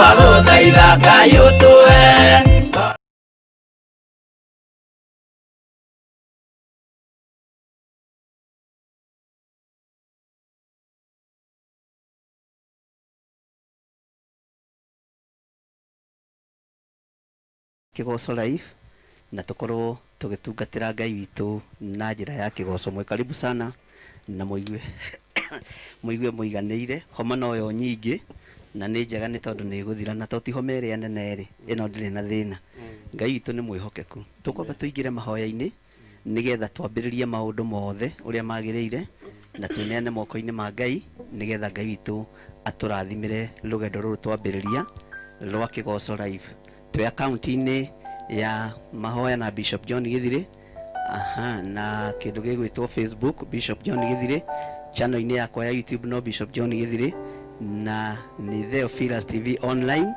Twagũthaitha Ngai ũtũhe. Kĩgoco Live na tũkorwo tũgĩtungatĩra Ngai witũ na njĩra ya kĩgoco. Mwĩ karibu sana na mũigue mũigue mũiganĩire. Homa noyo nyingĩ na nĩ njega nĩ tondũ nĩ ĩgũthira na to ti homa ĩrĩa nene rĩ, ĩno ndĩrĩ na thĩna. Ngai witũ nĩ mwĩhokeku. Tũkwamba tũingĩre mahoya-inĩ nĩgetha twambĩrĩrie maũndũ mothe ũrĩa magĩrĩire na twĩneane moko-inĩ ma Ngai nĩgetha Ngai witũ atũrathimĩre rũgendo rũrũ twambĩrĩria rwa Kĩgoco Live. Twĩ akaunti-inĩ ya mahoya na Bishop John Githiri, aha, na kĩndũ gĩgwĩtwo Facebook Bishop John Githiri, channel-inĩ yakwa ya YouTube no Bishop John Githiri, na nĩ Theophilus TV online,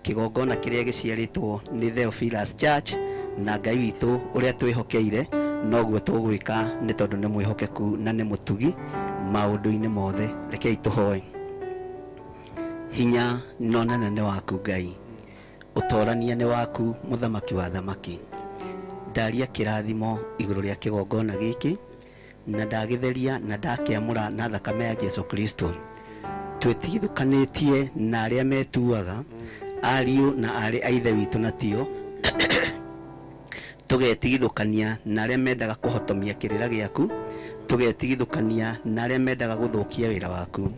kĩgongona kĩrĩa gĩciarĩtwo nĩ Theophilus Church, na Ngai witũ ũrĩa twĩhokeire noguo tũgwĩka nĩ tondũ nĩ mwĩhokeku na nĩ mũtugi maũndũ-inĩ mothe. Rekei tũhoe. Hinya na ũnene nĩ waku Ngai. Ũtorania nĩ waku mũthamaki wa athamaki. Ndaria kĩrathimo igũrũ rĩa kĩgongona gĩkĩ, na ndagĩtheria na ndakĩamũra na thakame ya Jesu Kristo. Twĩtigithũkanĩtie na arĩa metuaga ariũ na aarĩ a Ithe witũ na tio, Tũgetigithũkania na arĩa mendaga kũhotomia kĩrĩra gĩaku, tũgetigithũkania na arĩa mendaga gũthũkia wĩra waku.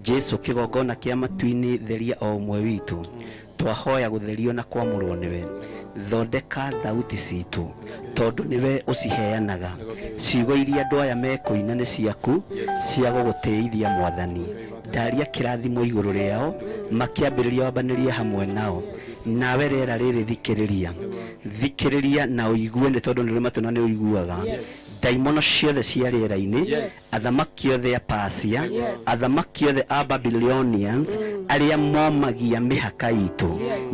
Jesu, kĩgongona kĩa matu-inĩ, theria o ũmwe witũ. Twahoya gũtherio na kwamũrwo nĩwe. Thondeka thauti citũ, tondũ nĩwe ũciheanaga. Ciugo iria andũ aya mekũina nĩ ciaku, cia gũgũtĩithia Mwathani. Ndaria kĩrathimo igũrũ rĩao, makĩambĩrĩria wambanĩrie hamwe nao. Nawe rĩera rĩrĩ thikĩrĩria. Thikĩrĩria na ũigue nĩ tondũ nĩ ũrĩ matũ na nĩ ũiguaga. Ndaimono ciothe cia rĩera-inĩ, athamaki othe a Persia, athamaki othe a Babylonians, arĩa momagia mĩhaka itũ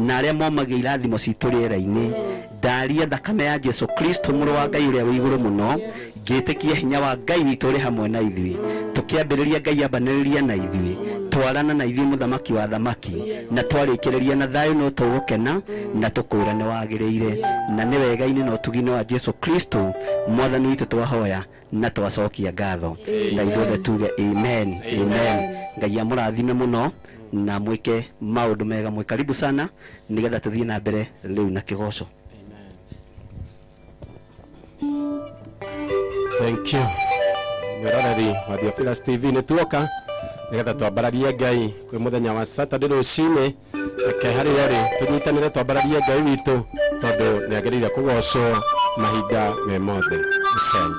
na arĩa momagia irathimo citũ rĩera-inĩ, ndaria thakame ya Jesu Kristo mũrũ wa Ngai ũrĩa wĩ igũrũ mũno, ngĩtĩkia hinya wa Ngai witũ ũrĩ hamwe na ithuĩ. Tũkĩambĩrĩria Ngai ambanĩrĩria na ithuĩ, twarana na ithuĩ mũthamaki wa athamaki, na twarĩkĩrĩria na thayũ no tũgũkena na tũkwĩra nĩ wagĩrĩire. Na nĩ wega-inĩ na ũtugi-inĩ wa Jesu Kristo mwathani witũ twahoya na twacokia ngatho, na ithuothe tuge amen, amen. Ngai amũrathime mũno na mwĩke maũndũ mega. Mwĩ karibu sana nĩgetha tũthiĩ na mbere rĩu na kĩgoco. Thank you. Mwĩroreri wa Theophilus TV nĩ tuoka nĩgetha twambararie Ngai kwĩ mũthenya wa Saturday rũcinĩ. Reke harĩa ũrĩ tũnyitanĩre twambararie Ngai witũ tondũ nĩ agĩrĩire kũgocwo mahinda me mothe. Amen.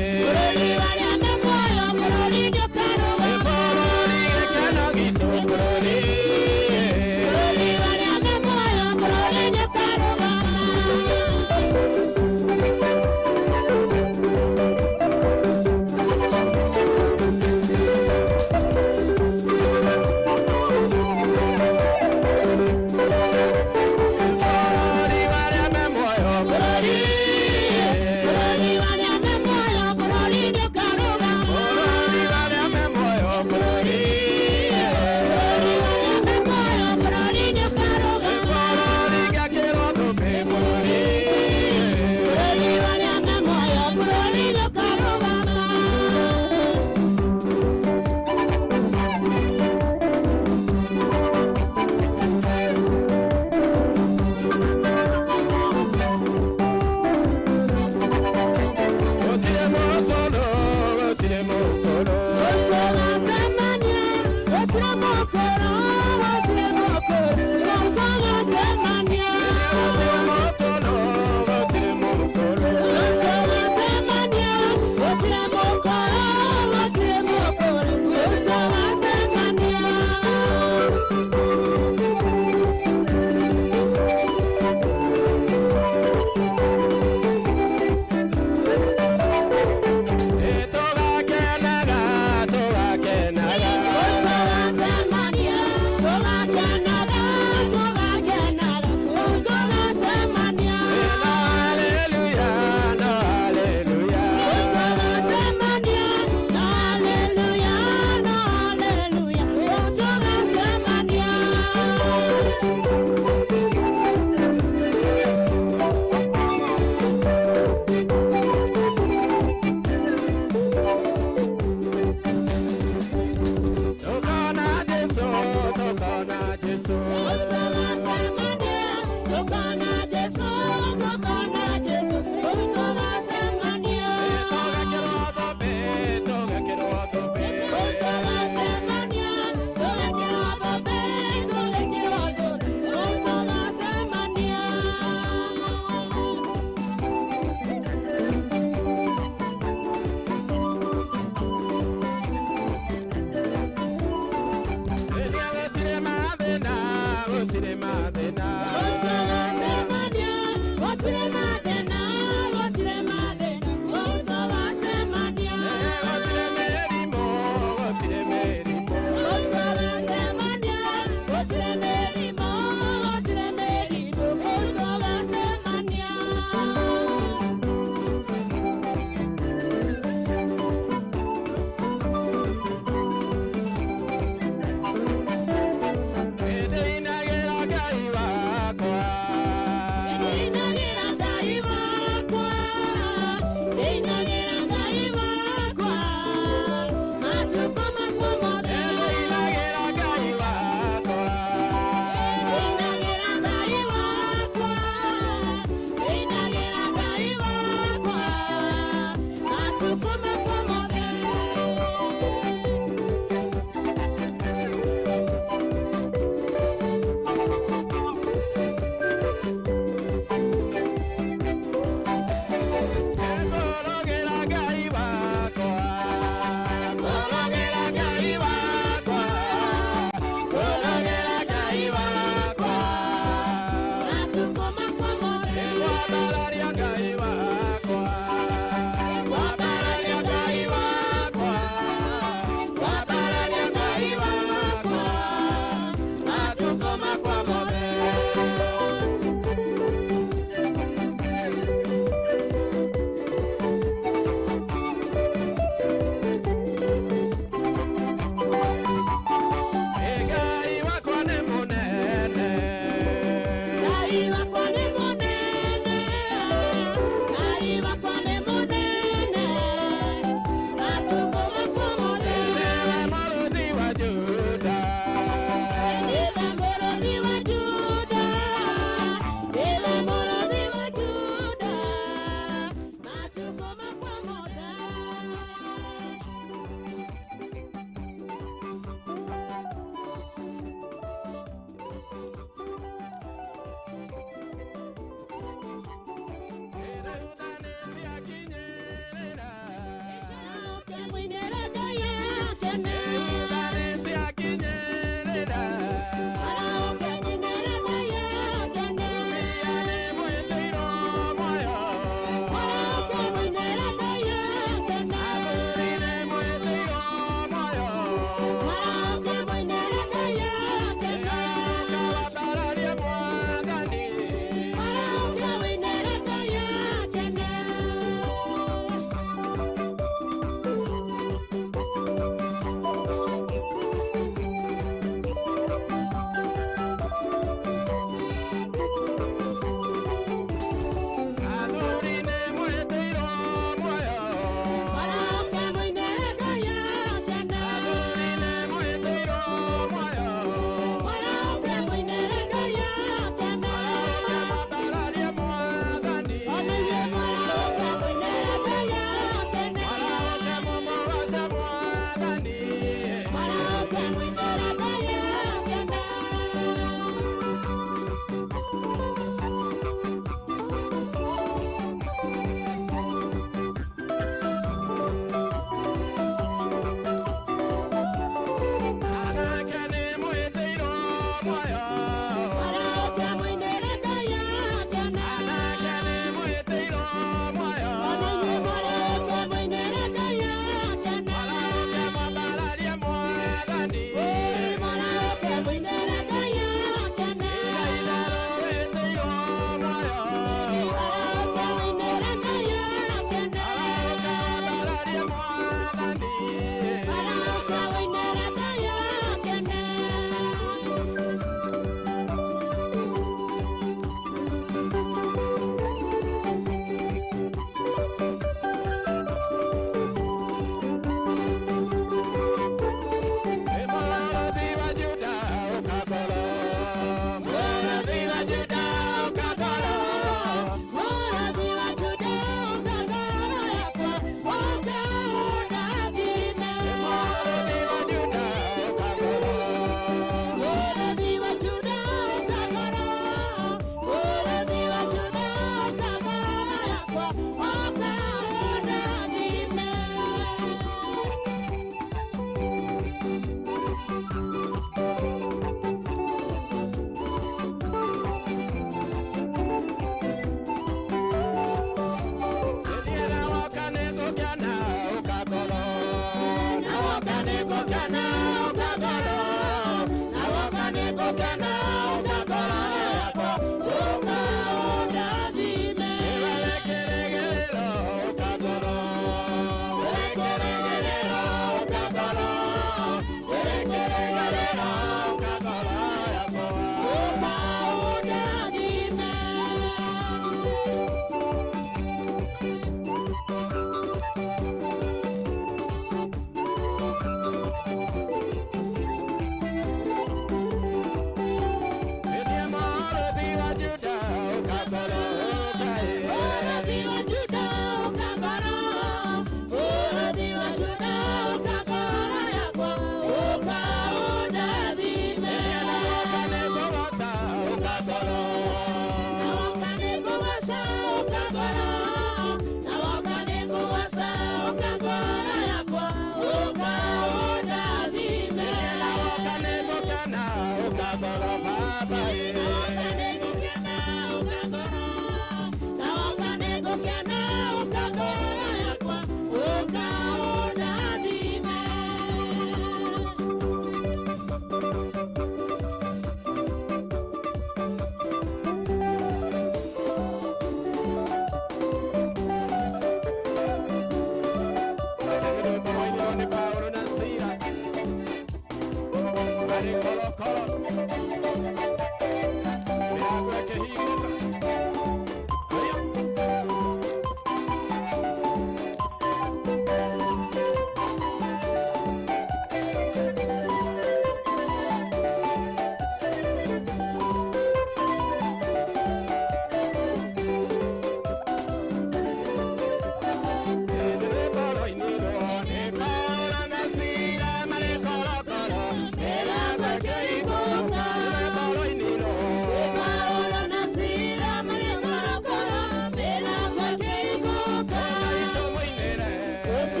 Thank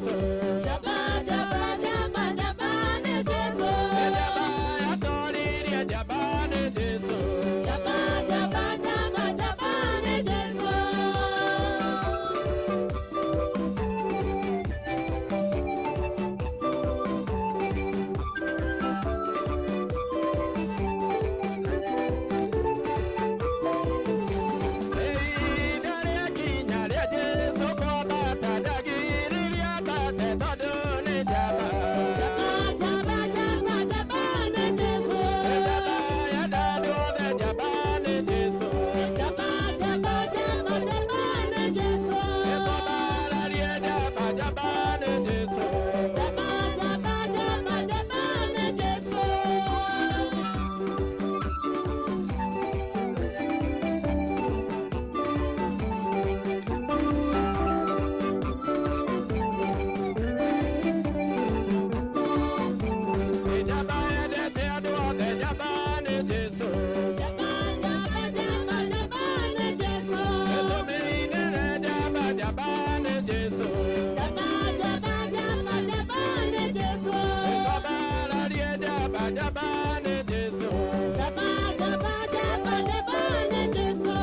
Jesu. Njamba, njamba, njamba, njamba nĩ Jesu. Njamba yatoririe njamba nĩ Jesu. Njamba, njamba, njamba, njamba nĩ Jesu. Ihinda rĩakinya rĩa Jesu kwambata, ndagiririe ambate tondũ nĩ njamba. Njamba, njamba, njamba, njamba nĩ Jesu. Njamba yenda andũ othe, njamba nĩ Jesu. Njamba, njamba, njamba, njamba nĩ Jesu. Nĩtwambararie njamba, njamba nĩ Jesu. Njamba, njamba, njamba, njamba nĩ Jesu. Njamba yendete andũ othe, njamba nĩ Jesu. Njamba, njamba, njamba, njamba nĩ Jesu. Nĩtũmĩinĩre njamba, njamba nĩ Jesu. Njamba, njamba, njamba, njamba nĩ Jesu. Nĩtwambararie njamba, njamba nĩ Jesu. Njamba, njamba, njamba, njamba nĩ Jesu.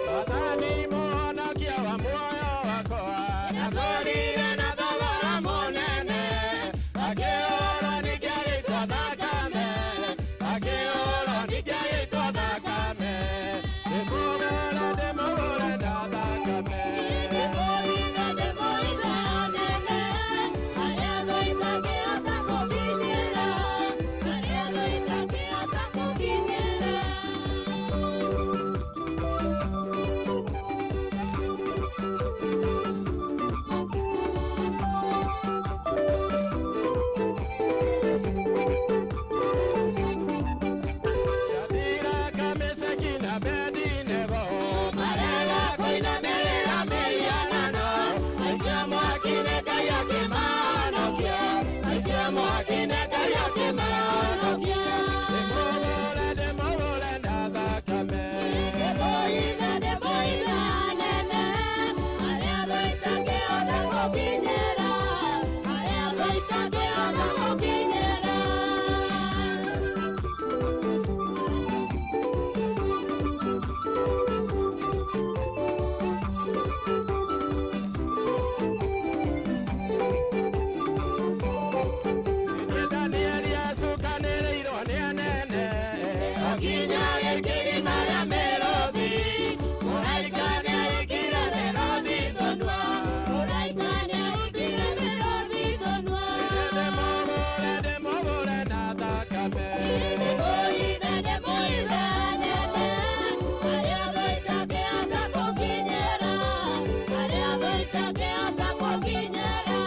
Mwathani mũhonokia wa muoyo wakwa, Nĩagũrire na thogora mũnene, akĩũrwo ningĩ agĩitwo thakame, akĩũrwo ningĩ agĩitwo thakame. Ndĩmũgũre, ndĩmũgũre na thakame. Ndĩmũithe, ndĩmũithe anene, arĩa thũ itangĩhota gũkinyĩra, arĩa thũ itangĩhota gũkinyĩra. Shadiraka, Meshaki na Abednego, Marega kũinamĩrĩra mĩhianano, aikia mwaki-inĩ Ngai akĩmahonokia, aikia mwaki-inĩ Ngai akĩmahonokia. Ndĩmũgũre, ndĩmũgũre na thakame. Ndĩmũithe, ndĩmũithe anene, arĩa thũ itangĩhota gũkinyĩra, arĩa thũ itangĩhota gũkinyĩra. Ningĩ Danieli acukanĩrĩirwo nĩ anene, Akinya gĩkĩgima rĩa mĩrũthi, mũraika nĩaingire mĩrũthi tũnua, mũraika nĩaingire mĩrũthi tũnua. Ndĩmũgũre, ndĩmũgũre na thakame. Ndĩmũithe, ndĩmũithe anene, arĩa thũ itangĩhota gũkinyĩra, arĩa thũ itangĩhota gũkinyĩra.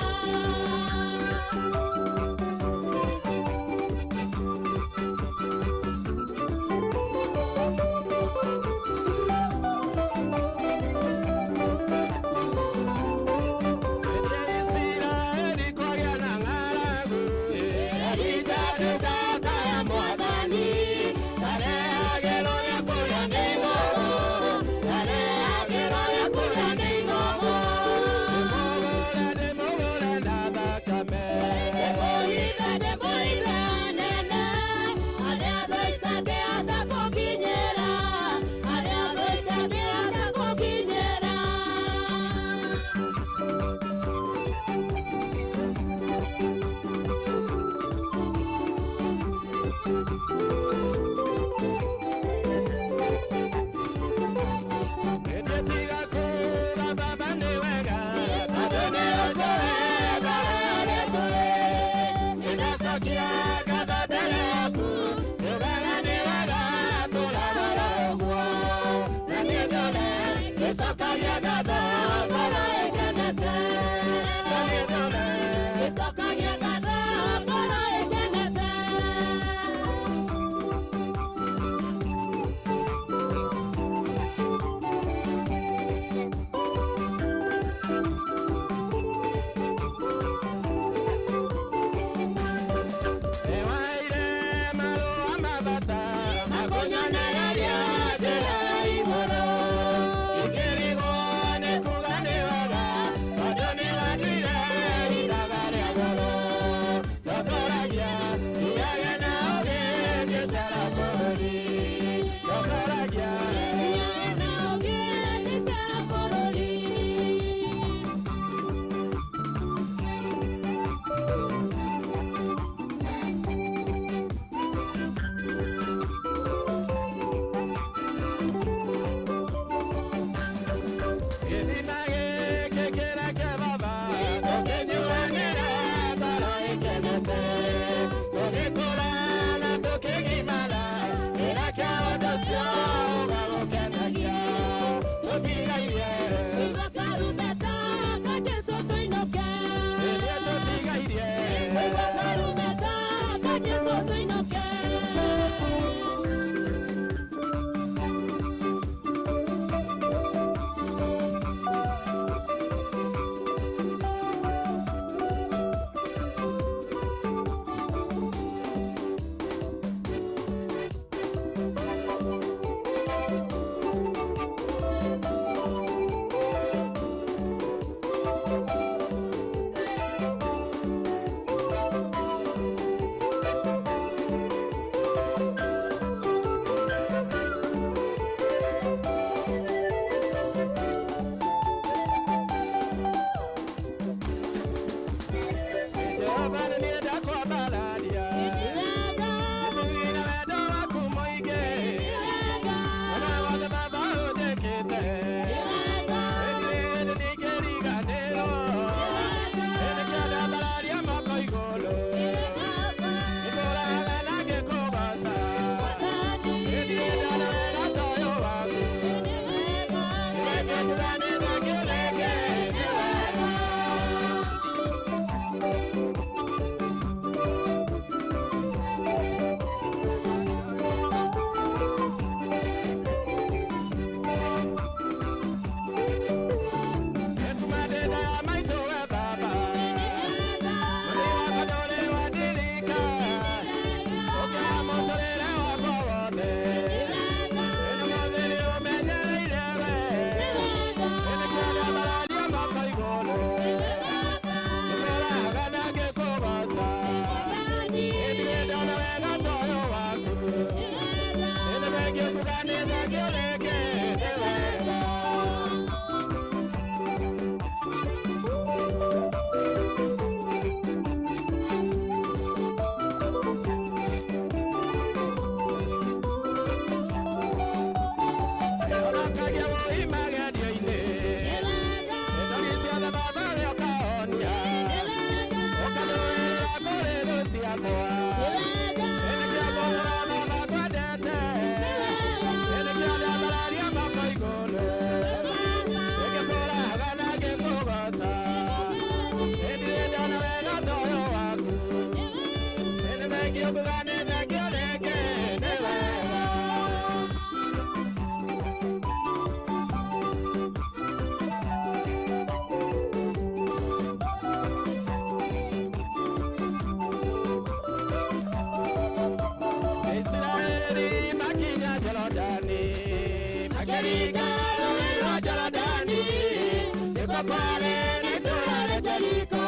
kwarĩ na itũũra rĩa Jeriko,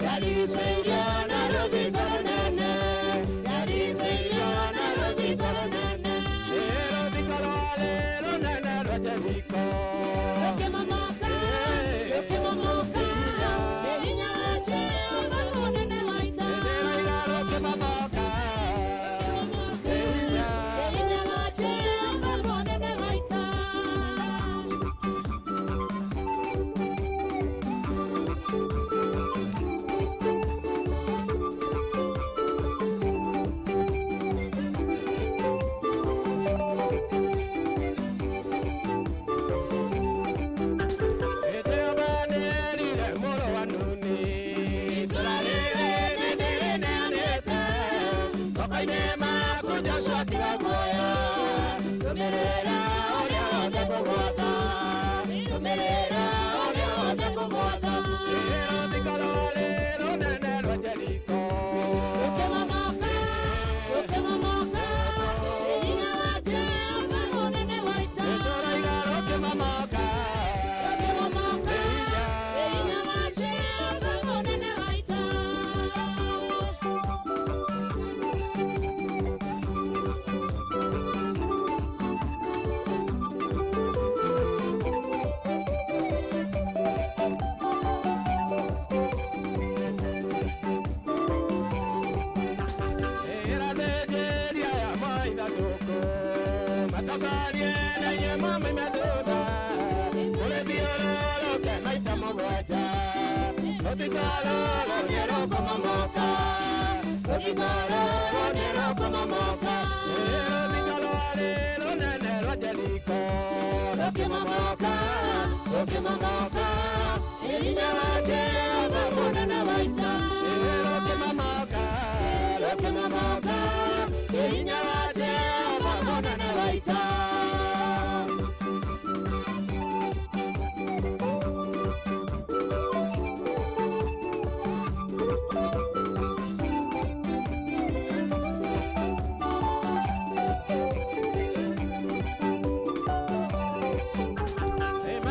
yarigicĩirio na rũthingo rũnene, yarigicĩirio na rũthingo rũnene. Rũthingo rwarĩ rũnene rwa Jeriko. Rũkĩmomoka, rũkĩmomoka, nĩ hinya wa Jehova mũnene wa ita. Ndĩroiga rũkĩmomoka. Rũkĩmomoka, nĩ hinya wa Jehova mũnene wa ita. Jehova nĩerire mũrũ wa Nuni, Itũũra rĩrĩ nĩndĩrĩneanĩte moko-inĩ maku, Joshua tiga guoya. Rũmĩrĩra ũrĩa wothe ngũgwatha, rũmĩrĩra ũrĩa wothe ngũgwatha. Rũthingo rwarĩ rũnene rwa Jeriko. Rũkĩmomoka, rũkĩmomoka, nĩ hinya wa Jehova mũnene wa ita. Ndĩroiga rũkĩmomoka. Rũkĩmomoka, nĩ hinya wa Jehova mũnene wa ita. Ĩra thĩnjĩri aya moe ithandũkũ, matongorie na inyuĩ mũmoime thutha. Mũrĩthiũrũrũke maita mũgwanja, rũthingo rũrũ nĩrũkũmomoka, Rũthingo rũrũ nĩrũkũmomoka. Rũthingo rwarĩ rũnene rwa Jeriko. Rũkĩmomoka, rũkĩmomoka, nĩ hinya wa Jehova mũnene wa ita. Rũkĩmomoka, Rũkĩmomoka, nĩ hinya wa Jehova mũnene wa ita.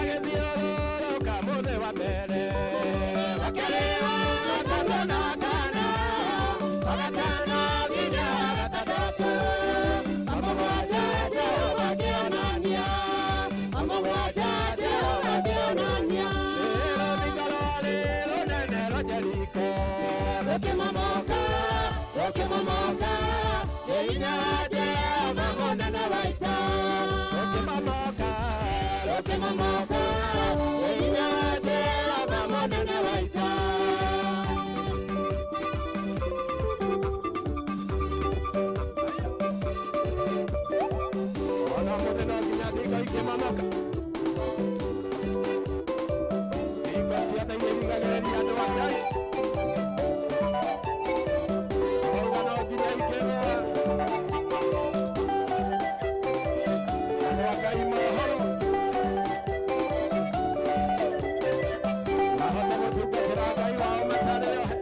Magĩthiũrũrũka mũthĩ wa mbere. Wa kerĩ, wa gatatũ na wa kana, wa gatano nginya wa gatandatũ, wa mũgwanja Jehova akĩonania, wa mũgwanja Jehova akĩonania. Rũthingo rwarĩ rũnene rwa Jeriko. Rũkĩmomoka, rũkĩmomoka, nĩ hinya wa Jehova mũnene wa ita. Rũkĩmomoka, Rũkĩmomoka, nĩ hinya wa Jehova mũnene wa ita. Ona mũthĩ no nginya thingo ikĩmomoka. Thingo ciothe iria irigagĩrĩria andũ a Ngai. Mauga no nginya ikĩgũa. Andũ a Ngai mohoro. Mahote gũtungatĩra Ngai wao matarĩ ohe.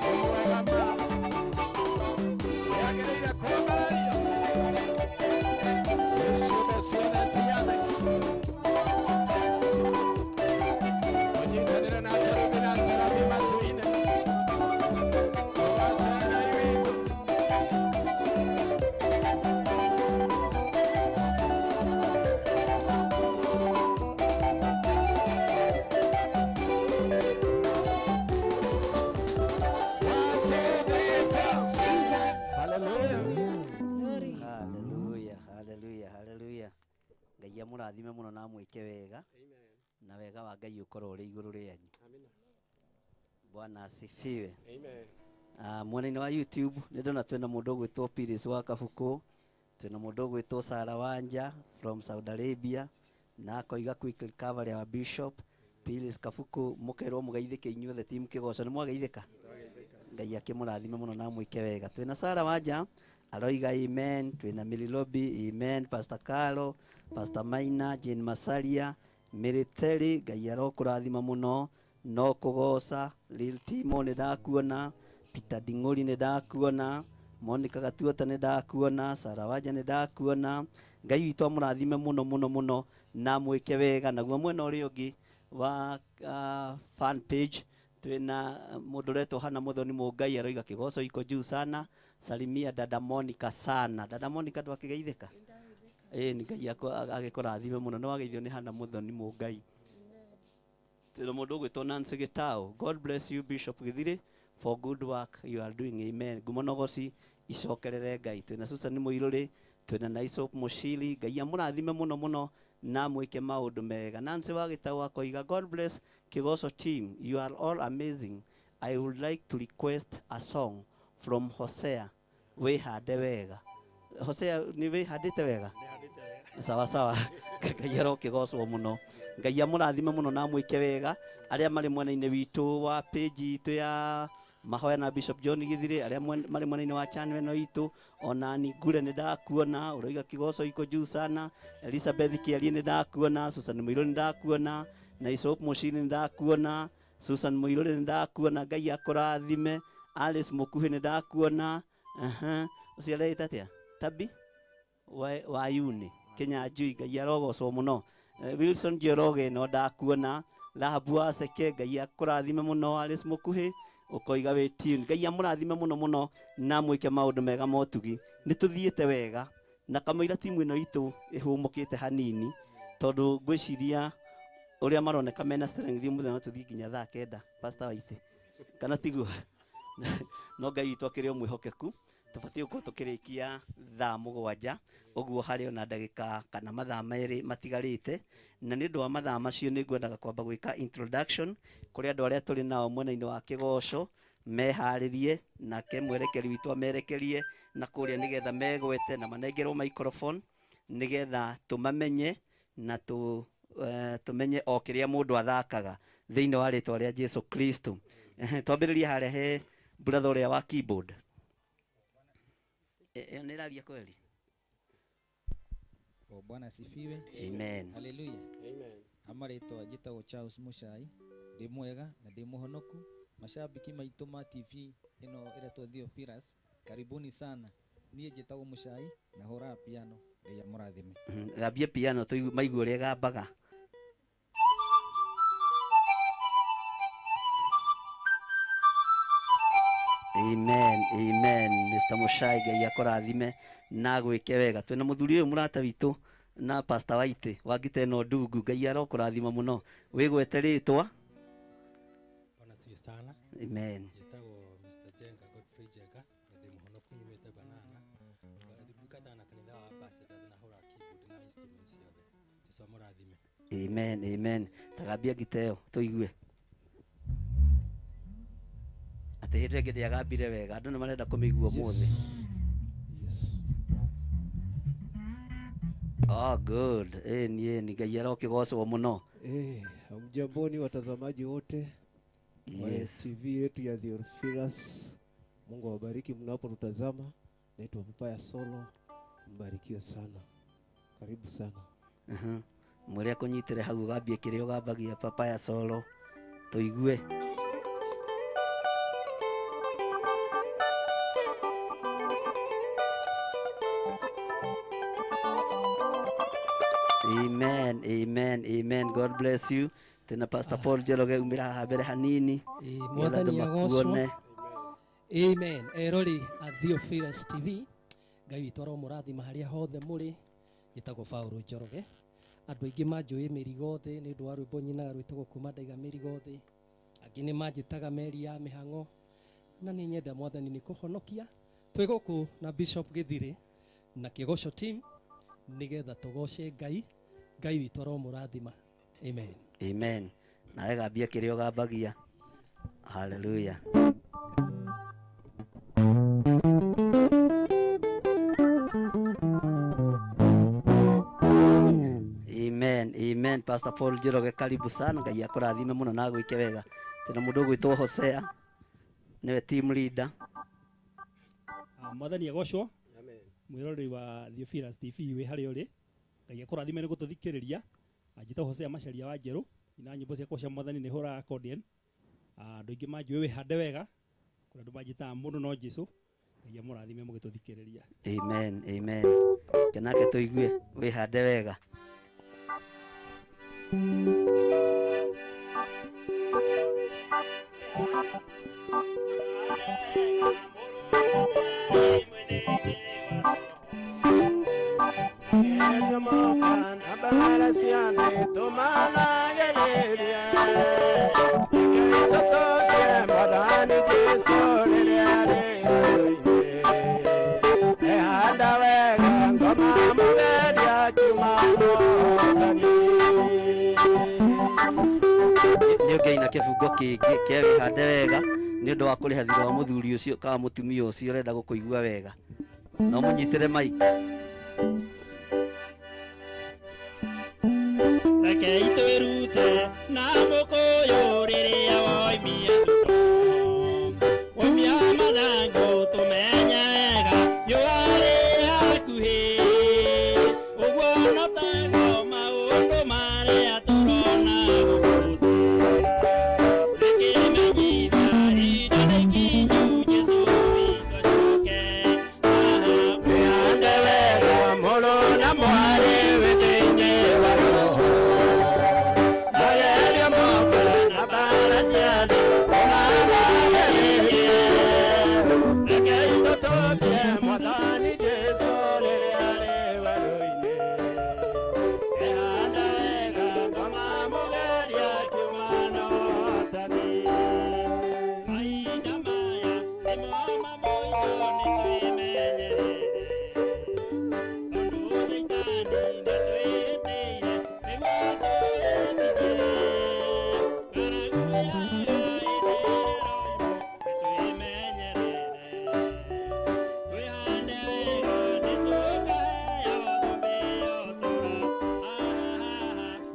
Nĩ mwega ma. Nĩagĩrĩire kwambarario. Nĩ ciũmbe ciothe cia thĩ. Ũnyitanĩre na kerubi na serafi matu-inĩ. Tũgooce Ngai witũ. One, two, three, four. Hallelujah. Glory. Haleluya, haleluya, haleluya. Ngai amũrathime mũno na amwĩke wega na wega wa Ngai ũkorwo ũrĩ igũrũ rĩanyu. Bwana asifiwe. Amen. Mwena-inĩ wa YouTube nĩ ndona twĩna mũndũ ũgwĩtwo Piris wa Kabukũ, twĩna mũndũ ũgwĩtwo Sara Wanja from Saudi Arabia na akoiga quick recovery wa Bishop Piris Kabuku, mũkerwo mũgeithĩke inyuothe team Kĩgoco, nĩ mwageithĩka? Ngai akĩmũrathime mũno na amwĩke wega. Twĩna Sara Wanja aroiga amen, twĩna Mililobi amen, Pastor Carlo, Pastor Maina, Jane Masaria, Military, Ngai arokũrathima mũno no kũgoca. Lil Timo nĩ ndakuona, Peter Ding'ori nĩ ndakuona, Monica Gatuota nĩ ndakuona, Sara Wanja nĩ ndakuona. Ngai witũ amũrathime mũno mũno mũno na amwĩke wega. Naguo mwena ũrĩa ũngĩ wa fan page twĩna mũndũ ũretwo Hana Mũthoni Mũngai aroiga Kĩgoco iko juu sana, salimia dada Monica sana. Dada Monica ndwakĩgeithĩka? Ĩĩ nĩ Ngai agĩkũrathime mũno, nĩ wageithio nĩ Hana Mũthoni Mũngai. Twĩna mũndũ ũgwĩtwo Nancy Gĩtaũ, God bless you Bishop Githiri for good work you are doing, amen. Ngumo na ũgoci icokerere Ngai. Twĩna Susan Mũirũrĩ, twĩna Naisop Mũcili, Ngai amũrathime mũno mũno na amwĩke maũndũ mega. Nancy wa Gĩtaũ akoiga God bless Kĩgoco team, you are all amazing. I would like to request a song from Hosea, wĩhande wega. Hosea nĩ wĩhandĩte wega? Sawa sawa. Ngai arokĩgocwo mũno. Ngai amũrathime mũno na amwĩke wega. Arĩa marĩ mwena-inĩ witũ wa page itũ ya mahoya na Bishop John Githiri, arĩa marĩ mwena-inĩ wa channel ĩno itũ, ona ni ngure nĩ ndakuona, ũroiga Kĩgoco iko juu sana. Elizabeth Kĩarie nĩ ndakuona, Susan Mũirũ nĩ ndakuona, na Isop Mũciri nĩ ndakuona, Susan Mũirũ nĩ ndakuona, Ngai akũrathime. Alice Mũkuhĩ nĩ ndakuona. Aha, ũcio areĩta atĩa? Tabi wa Yuni Kenya Njui, Ngai arogocwo mũno. Wilson Njoroge no ndakuona, Rahabu wa Seke, Ngai akũrathime mũno. Alice Mũkuhĩ ũkoiga wĩ tune. Ngai amũrathime mũno mũno na mwĩke maũndũ mega motugi. Nĩ tũthiĩte wega na kamũira timu ĩno itũ ĩhũmũkĩte hanini, tondũ ngwĩciria ũrĩa maroneka mena strength mũthenya no tũthiĩ nginya thaa 9 Pastor Waite, kana tiguo? No Ngai witũ akĩrĩ o mwĩhokeku, tũbatiĩ gũkorwo tũkĩrĩkia thaa 7 ũguo harĩ ona ndagĩka kana mathaa 2 matigarĩte, na nĩ ũndũ wa mathaa macio nĩ ngwendaga kwamba gwĩka introduction kũrĩ andũ arĩa tũrĩ nao mwena-inĩ wa Kĩgoco meharĩrie, nake mwerekeri witũ amerekerie na kũrĩa nĩgetha megwete na manengerwo microphone nĩgetha tũmamenye na tũmenye o kĩrĩa mũndũ athakaga thĩinĩ wa rĩtwa rĩa Jesu Kristo. Twambĩrĩrie harĩa he brother ũrĩa wa keyboard. Ĩyo nĩ ĩraria kweli? O Bwana asifiwe. Amen. Haleluya. Amen. Amarĩtwa njĩtagwo Charles Mũcai, ndĩ mwega na ndĩ mũhonoku. Mashabiki maitũ ma TV ĩno ĩretwo Theophilus, karibuni sana. Niĩ njĩtagwo Mũcai na hũraga piano. Ngai amũrathime. Gambie piano tũigue maigue ũrĩa ĩgambaga. Amen, amen. Mr. Mushai, Ngai akũrathime na agwĩke wega. Twĩna mũthuri ũyũ mũrata witũ na Pastor Waite wa ngita ĩno ndungu, Ngai arokũrathima mũno. Wĩgwete rĩtwa? Bwana asifiwe sana. Amen. Njĩtagwo Mr. Jenga, Godfrey Jenga, na ndĩ mũhonoku nyumĩte Banana. Ndungataga na kanitha wa Ambassadors na hũraga keyboard na instruments ciothe. Jesũ amũrathime. Amen, amen. Tagambia ngita ĩyo tũigue. Atĩ hĩndĩ ĩngĩ ndĩagambire wega, andũ nĩ marenda kũmĩigua ũmũthĩ. Yes. Oh, good. Ni ni Ngai arokĩgocwo mũno. Hamjamboni watazamaji wote wa Yes. TV yetu ya Theophilus. Mungu awabariki mnapotutazama. Naitwa Papaya Solo. Mbarikiwe sana. Karibu sana. Mwĩre akũnyitĩre hau ũgambie kĩrĩa ũgambagia Papaya Solo tũigue. Amen, amen, amen. God bless you. Tena Pastor Paul Njoroge umĩra haha mbere hanini. Ĩĩ, mwathani agocwo. Makuone. Amen. Erori a Theophilus TV, Ngai witũ aromũrathima harĩa hothe mũrĩ. Njĩtagwo Paul Njoroge. Andũ aingĩ manjũĩ mĩrigo thĩ nĩ ũndũ wa rwĩmbo nyinaga rwĩtagwo kuma ndaiga mĩrigo thĩ. Angĩ nĩ manjĩtaga meri ya mĩhang'o. Na nĩ nyenda mwathani nĩ kũhonokia. Twĩ gũkũ na Bishop Gĩthirĩ na Kĩgoco team nĩgetha tũgoce Ngai. Ngai witũ aromũrathima. Amen. Amen. Nawe gambia kĩrĩa ũgambagia. Hallelujah. Amen, amen. Pastor Paul Njoroge karibu sana. Ngai akũrathime mũno na agwĩke wega. Tena mũndũ ũgwĩtwo Hosea nĩwe team leader. Mwathani agocwo. Mwĩroreri wa Theophilus TV wĩ harĩa ũrĩ, Ngai akũrathime nĩ gũtũthikĩrĩria. Njĩtagwo Hosea Macharia wa Njerũ, ina nyĩmbo ciakwa cia mwathani nĩ hũraga accordion. Andũ aingĩ manjũĩ wĩhande wega, kũrĩ andũ manjĩtaga mũndũ no Jesũ. Ngai amũrathime mũgĩtũthikĩrĩria. Amen, amen. Kenake tũigue wĩhande wega. Nĩ ũngĩaina kĩbungo kĩngĩ kĩa wĩhande wega nĩ ũndũ wa kũrĩha thirĩ wa mũthuri ũcio kana mũtumia ũcio ũrenda gũkũigua wega. No mũnyitĩre mic. Rekei twĩrute na mũkũyũ rĩrĩa woimia thuto, woimia mathangũ tũmenye wega riũa rĩ hakuhĩ. Ũguo no taguo maũndũ marĩa tũrona gũkũ thĩ. Nĩkĩmenyithia ihinda nĩ ikinyu Jesũ witũ acoke. Wĩhande wega mũrũ na mwarĩ wĩ thĩinĩ wa roho. Magerio moka na mbara cia thĩ ũmanagĩrĩrie. Rekei tũtũkie Mwathani Jesũ rĩrĩa arĩ werũ-inĩ. Wĩhande wega ngoma mũgeria akiuma na ũhotani. Mahinda maya nĩmo ma mũico nĩtwĩmenyerere, tondũ caitani nĩatwĩhĩtĩire nĩguo twĩtigĩre. Ng'aragu ya Ngai nĩrĩroimwo nĩtwĩmenyerere, twĩhande wega nĩtũkaheo thũmbĩ ya ũtũũro.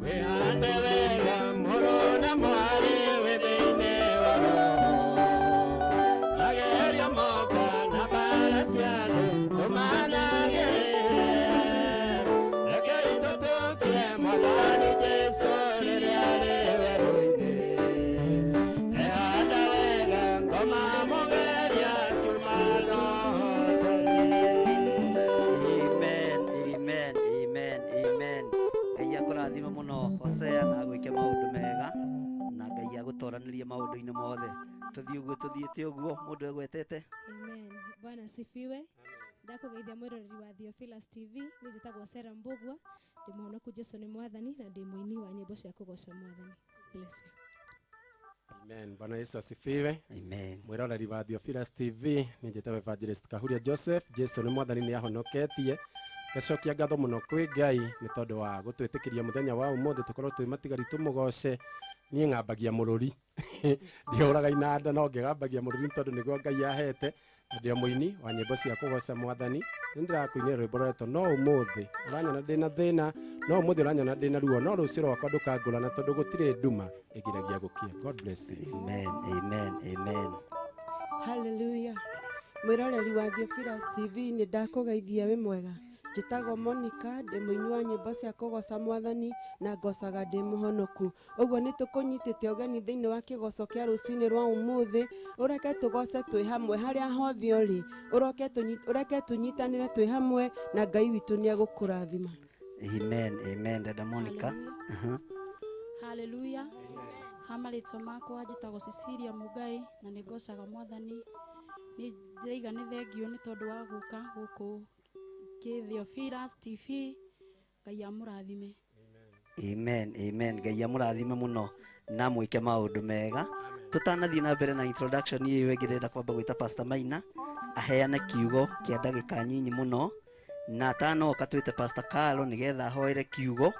Wĩhande wega mũrũ na mwarĩ wĩ thĩinĩ wa roho. Magerio moka na mbara cia thĩ tũmanagĩrĩre. Rekei tũtũkie Mwathani Jesũ rĩrĩa arĩ werũ-inĩ. Wĩhande wega ngoma mũgeria akiuma na ũhotani. Amen, amen, amen, amen. Ngai akũrathime mũno Hosea na agwĩke maũndũ mega na Ngai agũtoranĩrie maũndũ-inĩ mothe. Tũthiĩ ũguo tũthiĩte ũguo mũndũ egwetete. Amen. Bwana asifiwe. Ndakũgeithia mwĩroreri wa Theophilus TV, niĩ njĩtagwo Sarah Mbugua, ndĩ mũhonoku Jesũ nĩ mwathani na ndĩ mũini wa nyĩmbo cia kũgoca mwathani. Bless you. Amen. Bwana Yesu asifiwe. Amen. Mwĩroreri wa Theophilus TV, nĩ njĩtagwo Evangelist Kahuria Joseph. Jesu nĩ mwathani nĩ ahonoketie. Ngacokia ngatho mũno kwĩ Ngai nĩ tondũ wa gũtwĩtĩkĩria mũthenya wa ũmũthĩ tũkorwo twĩ matigari tũmũgoce. Niĩ ng'ambagia mũrũri. Ndihũraga inanda no ngĩgambagia mũrũri nĩ tondũ nĩguo Ngai ahete. Na ndĩ o mũini wa nyĩmbo cia kũgoca mwathani. Nĩ ndĩrakũinĩra rwĩmbo rũretwo no ũmũthĩ ũranyona ndĩna thĩna, no ũmũthĩ ũranyona ndĩna ruo, no rũciũ rwakwa ndũkangũrana tondũ gũtirĩ nduma ĩgiragia gũkia. God bless you. Amen, amen, amen. Hallelujah. Mwĩroreri wa Theophilus TV nĩ ndakũgeithia wĩ mwega. Njĩtagwo Monica, ndĩ mũini wa nyĩmbo cia kũgoca mwathani na ngocaga ndĩ mũhonoku. Ũguo nĩ tũkũnyitĩte ũgeni thĩinĩ wa kĩgoco kĩa rũcinĩ rwa ũmũthĩ, ũreke tũgoce twĩ hamwe harĩa hothe ũrĩ, ũreke tũnyitanĩre twĩ hamwe na Ngai witũ nĩ egũkũrathima. Amen, amen. Dada Monica. Hallelujah. Ha marĩtwa makwa njĩtagwo Cecilia Mugai na nĩ ngocaga mwathani. Nĩ ndĩraiga nĩ thengio nĩ tondũ wa gũka gũkũ kĩ Theophilus TV. Ngai amũrathime. Amen, amen. Ngai amũrathime mũno na mwĩke maũndũ mega. Tũtanathiĩ na mbere na introduction ĩyo ĩngĩ, ndĩrenda kwamba gwĩta Pastor Maina aheane kiugo kĩa ndagĩka nyinyi mũno, na atanoka twĩte Pastor Carlo nĩgetha ahoere kiugo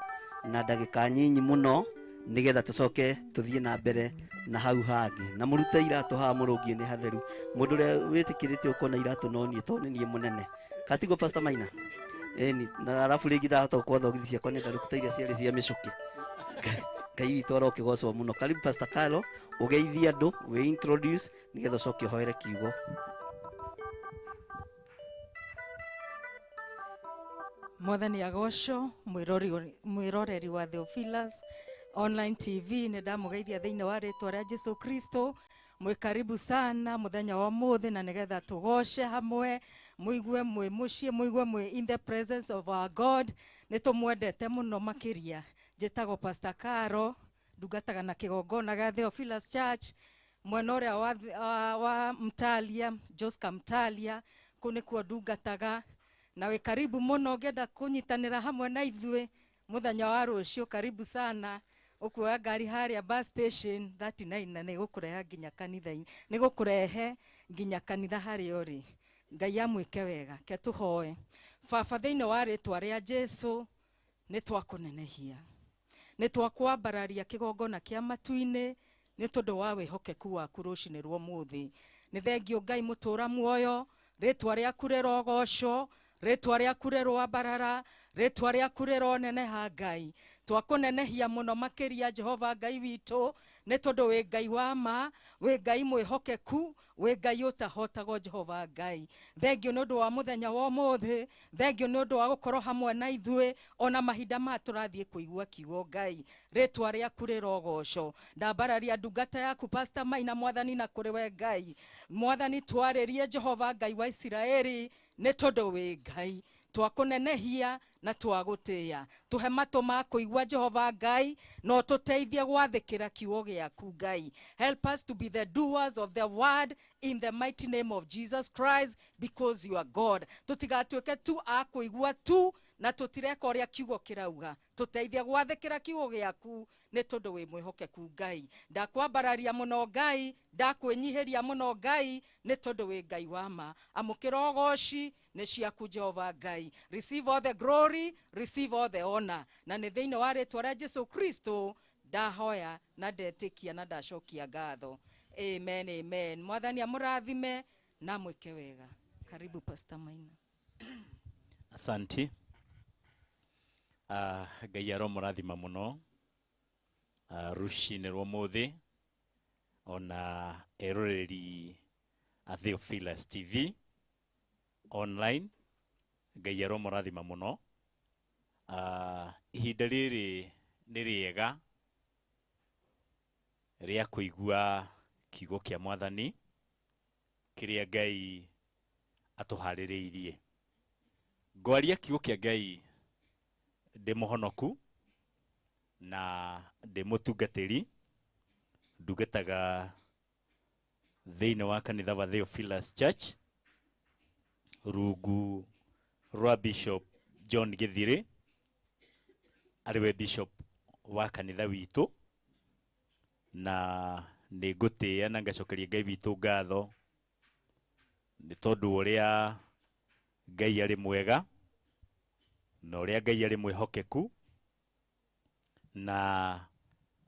na ndagĩka nyinyi mũno, nĩgetha tũcoke tũthiĩ na mbere na hau hangĩ. Na mũrute iratũ haha mũrũngiĩ nĩ hatheru. Mũndũ ũrĩa wĩtĩkĩrĩte ũkona iratũ no niĩ, tondũ nĩ niĩ mũnene. Katiguo Pastor Maina? Ĩni, na arabu rĩngĩ ndahota gũkua thogithi ciakwa nĩ ndarũku ta iria ciarĩ cia mĩcũkĩ. Ngai witũ arokĩgocwo mũno. Karibu Pastor Carlo, ũgeithie andũ, wĩ introduce nĩgetha ũcoke ũhoere kiugo. Mwathani agocwo, mwĩroreri wa Theophilus Online TV, nĩ ndamũgeithia thĩinĩ wa rĩtwa rĩa Jesu Kristo. Mwĩ karibu sana mũthenya wa ũmũthĩ, na nĩgetha tũgoce hamwe, mũigue mwĩ mũciĩ, mũigue mwĩ in the presence of our God. Nĩ tũmwendete mũno makĩria. Njĩtagwo Pastor Caro, ndungataga na kĩgongona gĩa Theophilus Church mwena ũrĩa wa Mtalia, Joska Mtalia, kũu nĩkuo ndungataga. Na wĩ karibu mũno ũngĩenda kũnyitanĩra hamwe na ithuĩ mũthenya wa rũciũ, karibu sana. Ũkuoya ngari harĩa bus station 39 na nĩgũkũrehe nginya kanitha-inĩ, nĩgũkũrehe nginya kanitha harĩa ũrĩ. Ngai amwĩke wega. Ke tũhoe. Baba, thĩinĩ wa rĩtwa rĩa Jesu nĩ twakũnenehia, nĩ twakwambararia kĩgongona kĩa matu-inĩ nĩ tondũ wa wĩhokeku waku rũcinĩ rwa ũmũthĩ. Nĩ thengio Ngai mũtũra muoyo, rĩtwa rĩaku rĩrogocwo, rĩtwa rĩaku rĩroambarara, rĩtwa rĩaku rĩroneneha Ngai. Twakũnenehia mũno makĩria Jehova Ngai witũ, nĩ tondũ wĩ Ngai wa ma, wĩ Ngai mwĩhokeku, wĩ Ngai ũtahotagwo Jehova Ngai. Thengio nĩ ũndũ wa mũthenya wa ũmũthĩ, thengio nĩ ũndũ wa gũkorwo hamwe na ithuĩ ona mahinda maya tũrathiĩ kũigua kiugo Ngai. Rĩtwa rĩaku rĩrogocwo. Ndambararia ndungata yaku Pastor Maina Mwathani na kũrĩ we Ngai. Mwathani twarĩrie Jehova Ngai wa Isiraeli nĩ tondũ wĩ Ngai. Twakũnenehia na twagũtĩĩa. Tũhe matũ ma kũigua Jehova Ngai, no tũteithie gwathĩkĩra kiugo gĩaku Ngai. Help us to be the doers of the word in the mighty name of Jesus Christ, because you are God. Tũtigatuĩke tu a kũigua tu na tũtireka ũrĩa kiugo kĩrauga. Tũteithie gwathĩkĩra kiugo gĩaku nĩ tondũ wĩ mwĩhokeku Ngai. Ndakwambararia mũno Ngai, ndakwĩnyihĩria mũno Ngai nĩ tondũ wĩ Ngai wa ma. Amũkĩra ũgoci nĩ ciaku Jehova Ngai. Receive all the glory, receive all the honor. Na nĩ thĩinĩ wa rĩtwa rĩa Jesu Kristo ndahoya na ndetĩkia na ndacokia ngatho. Amen, amen. Mwathani amũrathime na mwĩke wega. Karibu Pastor Maina. Asante. Ngai aromũrathima mũno rũcinĩ rwa ũmũthĩ ona eroreri a Theophilus TV online. Ngai aromũrathima mũno. Ihinda rĩrĩ nĩ rĩega rĩa kũigua kiugo kĩa Mwathani kĩrĩa Ngai atũharĩrĩirie. Ngwaria kiugo kĩa Ngai ndĩ mũhonoku na ndĩ mũtungatĩri, ndungataga thĩinĩ wa kanitha wa Theophilus Church rungu rwa Bishop John Githiri, arĩ we bishop wa kanitha witũ, na nĩ ngũtĩĩa na ngacokeria Ngai witũ ngatho nĩ tondũ ũrĩa Ngai arĩ mwega na ũrĩa Ngai arĩ mwĩhokeku. Na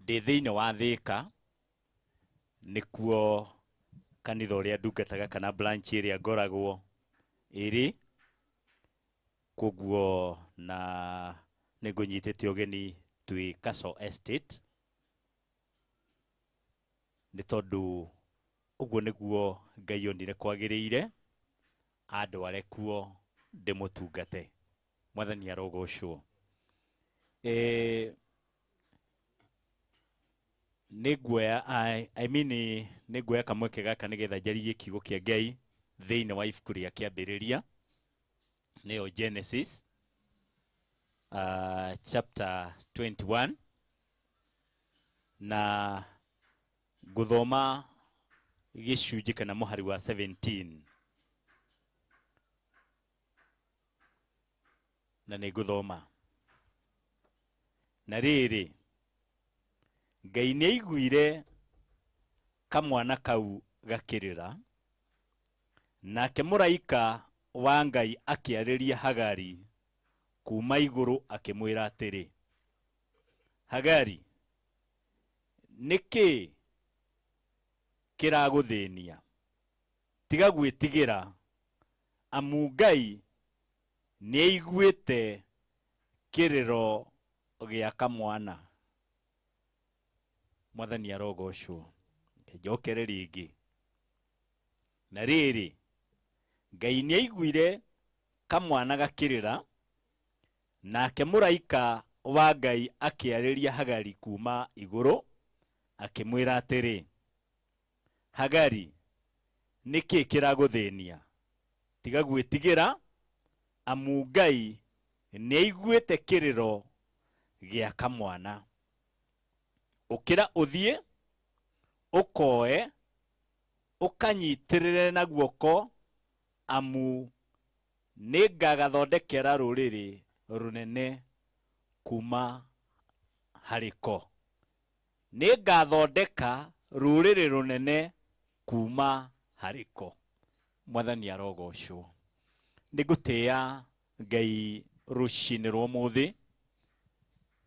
ndĩ thĩinĩ wa Thĩka, nĩkuo kanitha ũrĩa ndungataga kana branch ĩrĩa ngoragwo ĩrĩ, koguo na nĩngũnyitĩte ũgeni twĩ Castle Estate nĩ tondũ ũguo nĩguo Ngai onire kwagĩrĩire andware kuo ndĩmũtungate. Mwathani arogocwo. Nĩnguoya, I mean, nĩnguoya kamweke gaka nĩgetha njarie kiugo kĩa Ngai thĩinĩ wa ibuku rĩa kĩambĩrĩria, nĩyo Genesis. chapter 21 na ngũthoma gĩcunjĩ kana mũhari wa 17 na nĩ ngũthoma. Na rĩrĩ, Ngai nĩ aiguire kamwana kau gakĩrĩra, nake mũraika wa Ngai akĩarĩria Hagari kuma igũrũ akĩmwĩra atĩrĩ, Hagari, nĩkĩ kĩragũthĩnia? Tiga gwĩtigĩra, amu Ngai nĩaiguĩte kĩrĩro gĩa kamwana. Mwathani arogocwo. Njokere rĩngĩ. Na rĩrĩ, Ngai nĩaiguire kamwana gakĩrĩra, nake mũraika wa Ngai akĩarĩria Hagari kuma igũrũ, akĩmwĩra atĩrĩ, Hagari, nĩkĩ kĩragũthĩnia? Tiga gwĩtigĩra, amu Ngai nĩaiguĩte kĩrĩro gĩa kamwana. Ũkĩra ũthiĩ, ũkoe, ũkanyitĩrĩre na guoko, amu nĩngagathondekera rũrĩrĩ rũnene kuma harĩ ko. Nĩngathondeka rũrĩrĩ rũnene kuma harĩ ko. Mwathani arogocwo. Nĩngũtĩĩa Ngai rũcinĩ rwa ũmũthĩ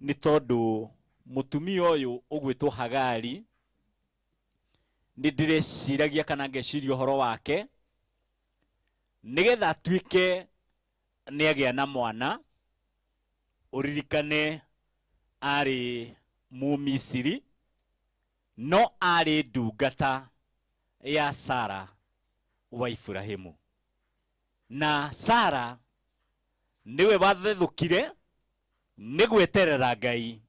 nĩ tondũ mũtumia ũyũ ũgwĩtwo Hagari nĩ ndĩreciragia kana ngeciria ũhoro wake nĩgetha atuĩke nĩ agĩa na mwana. Ũririkane arĩ Mũmisiri no arĩ ndungata ya Sara wa Iburahĩmu, na Sara nĩwe wathethũkire nĩ gweterera Ngai,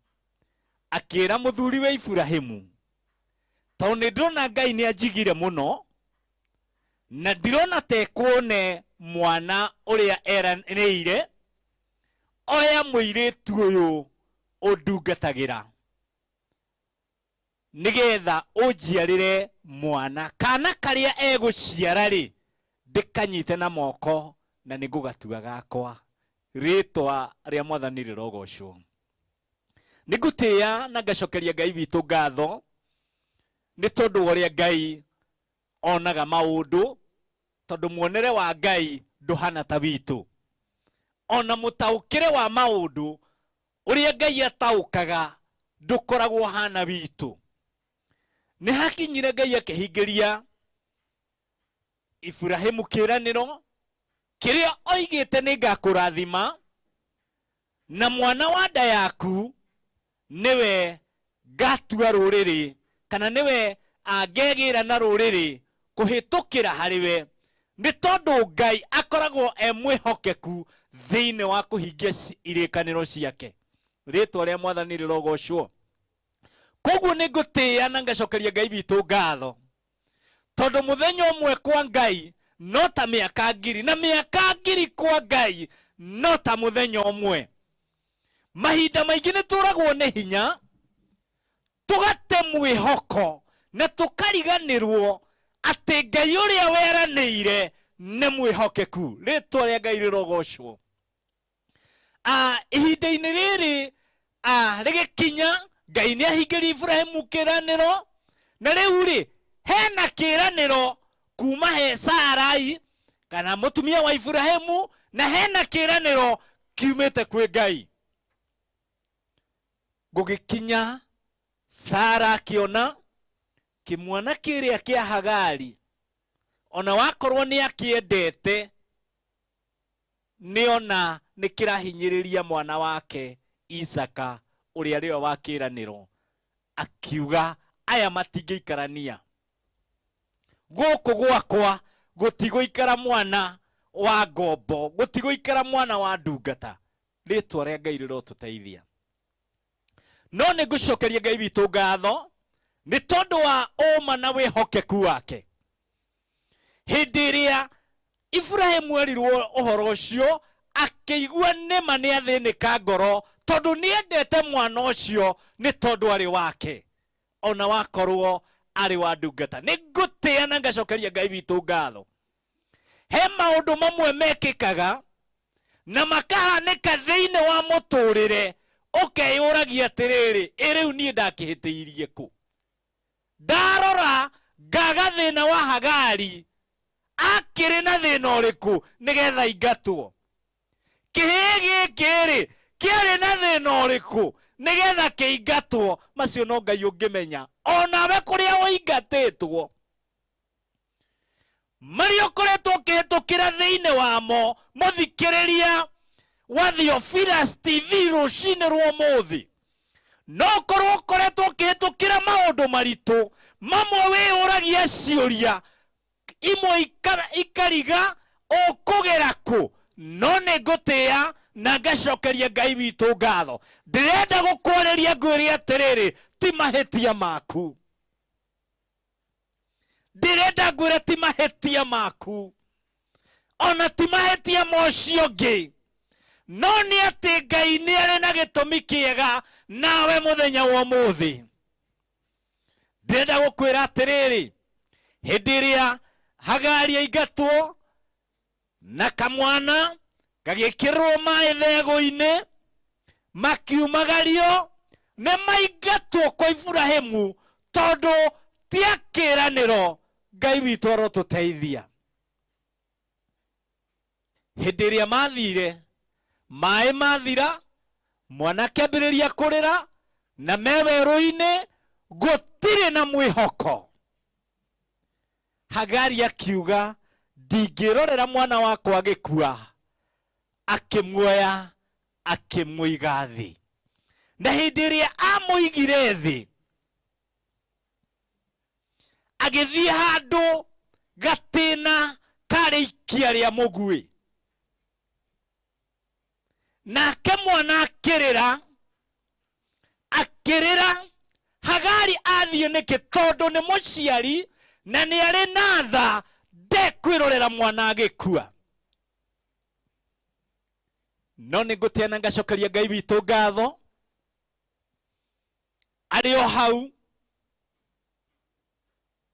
akĩra mũthuri wa Iburahĩmu, tondũ nĩ ndĩrona Ngai nĩ anjigire mũno na ndirona ta ekuone mwana ũrĩa eranĩire, oya mũirĩtu ũyũ ũndungatagĩra nĩgetha ũnjiarĩre mwana, kana karĩa egũciara rĩ ndĩkanyite na moko na nĩngũgatua gakwa. Rĩtwa rĩa Mwathani rĩrogocwo. Nĩngũtĩĩa na ngacokeria Ngai witũ ngatho nĩ tondũ wa ũrĩa Ngai onaga maũndũ, tondũ muonere wa Ngai ndũhana ta witũ. Ona mũtaũkĩre wa maũndũ ũrĩa Ngai ataũkaga ndũkoragwo ũhana witũ. Nĩ hakinyire Ngai akĩhingĩria Iburahĩmu kĩĩranĩro kĩrĩa oigĩte, nĩngakũrathima na mwana wa nda yaku nĩwe ngatua rũrĩrĩ, kana nĩwe angegĩra na rũrĩrĩ kũhĩtũkĩra harĩ we, nĩ tondũ Ngai akoragwo e mwĩhokeku thĩinĩ wa kũhingia irĩkanĩro ciake. Rĩtwa rĩa Mwathani rĩrogocwo. Koguo nĩ ngũtĩĩa na ngacokeria Ngai witũ ngatho, tondũ mũthenya ũmwe kwa Ngai no ta mĩaka ngiri, na mĩaka ngiri kwa Ngai no ta mũthenya ũmwe. Mahinda maingĩ nĩ tũragwo nĩ hinya, tũgate mwĩhoko na tũkariganĩrwo atĩ Ngai ũrĩa weranĩire nĩ mwĩhokeku. Rĩtwa rĩa Ngai rĩrogocwo. Ihinda-inĩ rĩrĩ rĩgĩkinya, Ngai nĩ ahingĩrie Iburahĩmu kĩĩranĩro, na rĩu rĩ hena kĩĩranĩro kuma he Sarai kana mũtumia wa Iburahĩmu, na hena kĩĩranĩro kiumĩte kwĩ Ngai. Gũgĩkinya Sara akĩona kĩmwana kĩrĩa kĩa Hagari, ona wakorwo nĩ akĩendete, nĩona nĩ kĩrahinyĩrĩria mwana wake Isaka ũrĩa rĩo wa kĩĩranĩro, akiuga aya matingĩikarania gũkũ gwakwa, gũtigũikara mwana wa ngombo, gũtigũikara mwana wa ndungata. Rĩtwa rĩa Ngai rĩrotũteithia. No nĩ ngũcokeria Ngai witũ ngatho nĩ tondũ wa ũma na wĩhokeku wake. Hĩndĩ ĩrĩa Iburahĩmu erirwo ũhoro ũcio, Akĩigua nĩma nĩ athĩnĩka ngoro tondũ nĩendete mwana ũcio nĩ tondũ arĩ wake ona wakorwo arĩ wa ndungata. Nĩ ngũtĩa na ngacokeria Ngai witũ ngatho. He maũndũ mamwe mekĩkaga na makahanĩka thĩinĩ wa mũtũrĩre, ũkeyũragia atĩrĩrĩ, ĩ rĩu niĩ ndakĩhĩtĩirie kũ? Ndarora ngaga thĩna wa Hagari akĩrĩ na thĩna ũrĩkũ nĩgetha ingatwo? Kĩhĩĩ gĩkĩ-rĩ kĩarĩ na thĩna ũrĩkũ nĩgetha kĩingatwo? Macio no Ngai ũngĩmenya. Onawe kũrĩa ũingatĩtwo, marĩa ũkoretwo ũkĩhĩtũkĩra thĩinĩ wamo, mũthikĩrĩria wa Theophilus TV rũcinĩ rwa ũmũthĩ, no ũkorwo ũkoretwo ũkĩhĩtũkĩra maũndũ maritũ mamwe, wĩyũragia ciũria imwe ikariga ũkũgera kũ. No nĩ ngũtĩa na ngacokeria Ngai witũ ngatho. Ndĩrenda gũkwarĩria ngwĩre atĩrĩrĩ, ti mahĩtia maku. Ndĩrenda ngwĩre ti mahĩtia maku, ona ti mahĩtia ma ũcio ũngĩ, no nĩ atĩ Ngai nĩ arĩ na gĩtũmi kĩega nawe mũthenya wa ũmũthĩ. Ndĩrenda gũkwĩra atĩrĩrĩ, hĩndĩ ĩrĩa Hagari aingatwo na kamwana gagĩkĩrwo maĩ thegũ-inĩ, makiumagario nĩ maingatwo kwa Iburahĩmu tondũ ti a kĩĩranĩro. Ngai witũ arotũteithia. Hĩndĩ ĩrĩa mathire maĩ mathira, mwana akĩambĩrĩria kũrĩra na me werũ-inĩ gũtirĩ na mwĩhoko. Hagari akiuga, ndingĩrorera mwana wakwa agĩkua. Akĩmuoya akĩmũiga thĩ, na hĩndĩ ĩrĩa amũigire thĩ agĩthiĩ handũ gatĩna karĩ ikia rĩa mũguĩ, nake mwana akĩrĩra akĩrĩra. Hagari athiĩ nĩkĩ? Tondũ nĩ mũciari na nĩ arĩ na tha, ndekwĩrorera mwana agĩkua. No nĩ ngũtĩa na ngacokeria Ngai witũ ngatho, arĩ o hau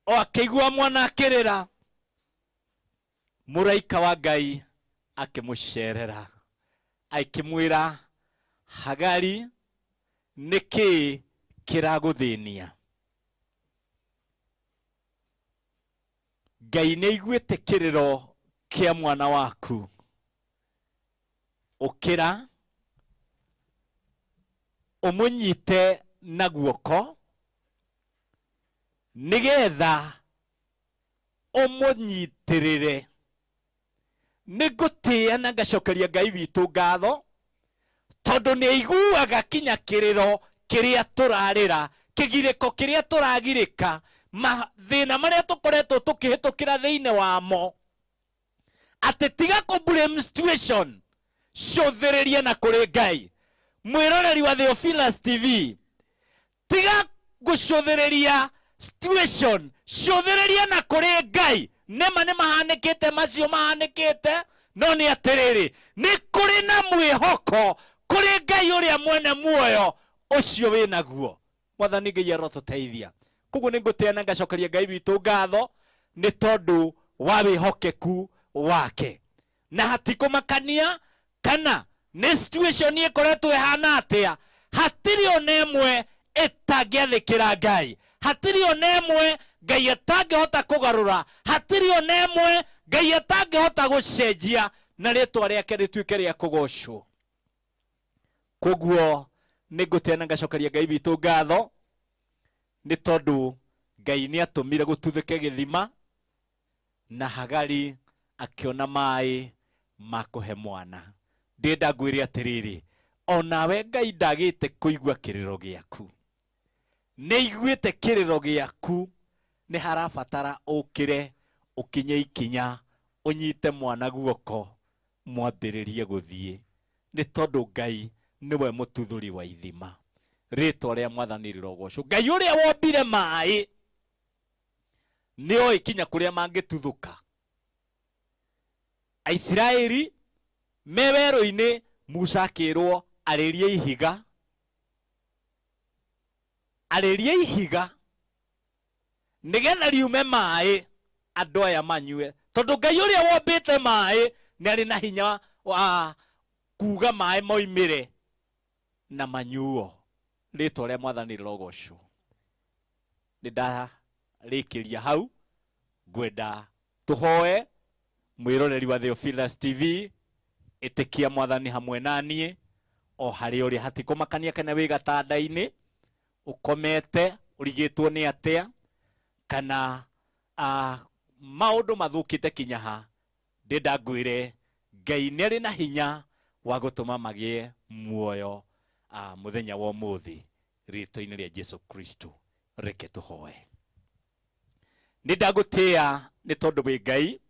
o akĩigua mwana akĩrĩra, mũraika wa Ngai akĩmũcerera akĩmwĩra, Hagari, nĩkĩ kĩragũthĩnia? Ngai nĩ aiguĩte kĩrĩro kĩa mwana waku. Ũkĩra ũmũnyite na guoko nĩgetha ũmũnyitĩrĩre. Nĩ ngũtĩa na ngacokeria Ngai witũ ngatho tondũ nĩ aiguaga kinya kĩrĩro kĩrĩa tũrarĩra, kĩgirĩko kĩrĩa tũragirĩka, mathĩna marĩa tũkoretwo tũkĩhĩtũkĩra thĩinĩ wamo. Atĩ tiga kũ blame situation, cũthĩrĩria na kũrĩ Ngai. Mwĩroreri wa Theophilus TV, tiga gũcũthĩrĩria situation, cũthĩrĩria na kũrĩ Ngai. Nĩma nĩ mahanĩkĩte macio mahanĩkĩte, no nĩ atĩrĩrĩ, nĩ kũrĩ na mwĩhoko kũrĩ Ngai ũrĩa mwene muoyo ũcio wĩnaguo. Mwathani Ngai arotũteithia. Koguo nĩ ngũtĩa na ngacokeria Ngai witũ ngatho nĩ tondũ wa wĩhokeku wake, na hatikũmakania kana nĩ situation ĩkoretwo ĩhana atĩa, hatirĩ ona ĩmwe ĩtangĩathĩkĩra Ngai, hatirĩ ona ĩmwe Ngai atangĩhota kũgarũra, hatirĩ ona ĩmwe Ngai atangĩhota gũcenjia na rĩtwa rĩake rĩtuĩke rĩa kũgocwo. Koguo nĩ ngũtĩa na ngacokeria Ngai witũ ngatho nĩ tondũ Ngai nĩ atũmire gũtuthũke gĩthima na Hagari akĩona maĩ ma kũhe mwana. Ndĩrenda ngwĩre atĩrĩrĩ, onawe Ngai ndagĩte kũigua kĩrĩro gĩaku, nĩ aiguĩte kĩrĩro gĩaku. Nĩ harabatara ũkĩre ũkinye ikinya, ũnyite mwana guoko, mwambĩrĩrie gũthiĩ, nĩ tondũ Ngai nĩwe mũtuthũri wa ithima. Rĩtwa rĩa Mwathani rĩrogocwo. Ngai ũrĩa wombire maĩ nĩ oĩ kinya kũrĩa mangĩtuthũka. Aisiraeli Me werũ-inĩ Musa akĩrwo arĩrie ihiga, arĩrie ihiga nĩgetha riume maĩ andũ aya manyue, tondũ Ngai ũrĩa wombĩte maĩ nĩ arĩ na hinya wa kuga maĩ moimĩre na manyuo. Rĩtwa rĩa Mwathani rĩrogocwo. Nĩ ndarĩkĩria hau, ngwenda tũhoe. Mwĩroreri wa Theophilus TV, ĩtĩkia Mwathani hamwe na niĩ o harĩa ũrĩ, hatikũmakania kana wĩ gatanda-inĩ ũkomete ũrigĩtwo nĩ atĩa kana maũndũ mathũkĩte kinya ha, ndĩnda ngwĩre Ngai nĩ arĩ na hinya wa gũtũma magĩe muoyo mũthenya wa ũmũthĩ, rĩtwa-inĩ rĩa Jesu Kristo. Reke tũhoe. Nĩ ndagũtĩĩa nĩ tondũ wĩ Ngai,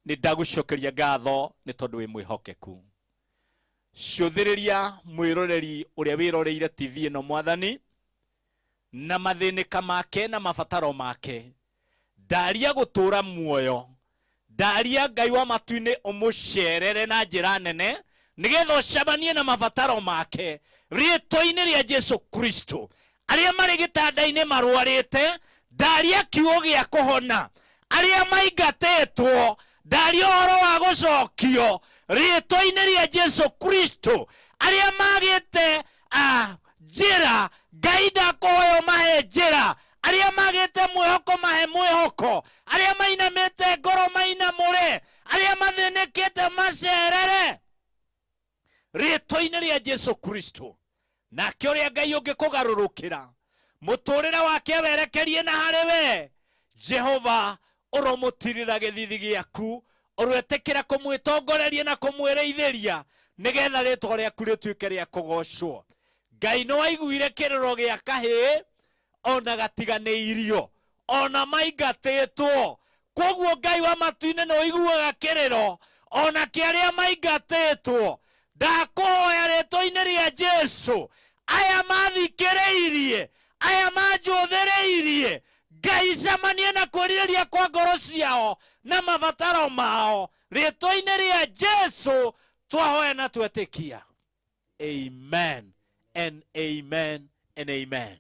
nĩ ndagũcokeria ngatho nĩ tondũ wĩ mwĩhokeku. Cũthĩrĩria mwĩroreri ũrĩa wĩroreire TV ĩno Mwathani, na mathĩnĩka make na mabataro make. Ndaria gũtũũra muoyo, ndaria Ngai wa matu-inĩ ũmũcerere na njĩra nene nĩgetha ũcemanie na mabataro make rĩtwa-inĩ rĩa Jesu Kristo. Arĩa marĩ gĩtanda-inĩ marwarĩte, ndaria kiugo gĩa kũhona. Arĩa maingatĩtwo, ndaria ũhoro wa gũcokio rĩtwa-inĩ rĩa Jesu Kristo. Arĩa magĩte njĩra, Ngai ndakũhoya ũmahe njĩra. Arĩa magĩte mwĩhoko mahe mwĩhoko. Arĩa mainamĩte ngoro mainamũre. Arĩa mathĩnĩkĩte macerere rĩtwa-inĩ rĩa Jesu Kristo. Nake ũrĩa Ngai ũngĩkũgarũrũkĩra mũtũrĩre wake werekerie na harĩ we, Jehova ũromũtirĩra gĩthithi gĩaku, ũroetĩkĩra kũmwĩtongoreria na kũmwĩrĩithĩria nĩgetha rĩtwa rĩaku rĩtuĩke rĩa kũgocwo. Ngai nĩ waiguire kĩrĩro gĩa kahĩĩ ona gatiganĩirio ona maingatĩtwo. Koguo Ngai wa matu-inĩ nĩ ũiguaga kĩrĩro ona kĩa arĩa maingatĩtwo. Ndakũhoya rĩtwa-inĩ rĩa Jesu, aya mathikĩrĩirie, aya manjũthĩrĩirie, Ngai cemanie na kwĩrirĩria kwa ngoro ciao na mabataro mao rĩtwa-inĩ rĩa Jesu twahoya na twetĩkia. Amen and amen and amen.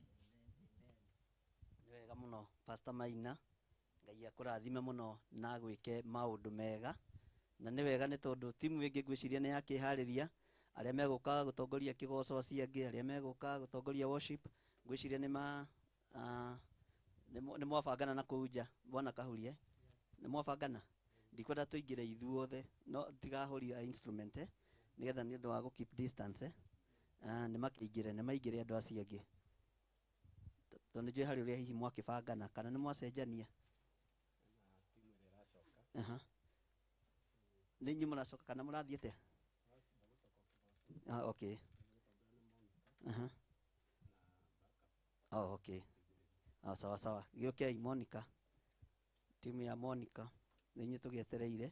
Nĩ wega mũno Pastor Maina, Ngai akũrathime mũno na agwĩke maũndũ mega. Na nĩ wega nĩ tondũ timu ĩngĩ ngwĩciria nĩ yakĩharĩria, arĩa megũka gũtongoria kĩgoco acio angĩ, arĩa megũka gũtongoria worship, ngwĩciria nĩ mwabangana na kũu nja. Bwana Kahurie, nĩ mwabangana? Ndikwenda tũingĩre ithuothe, no tigahũria instrument nĩgetha nĩ ũndũ wa gũ keep distance. Nĩ makĩingĩre, nĩ maingĩre andũ acio angĩ, tondũ nĩ njũĩ harĩ ũrĩa hihi mwakĩbangana kana nĩ mwacenjania. Nĩ inyuĩ mũracoka kana mũrathiĩ atĩa? Okay. Oh, okay. Sawa sawa. Gĩũkei Monica. Timu ya Monica nĩ inyuĩ tũgĩetereire.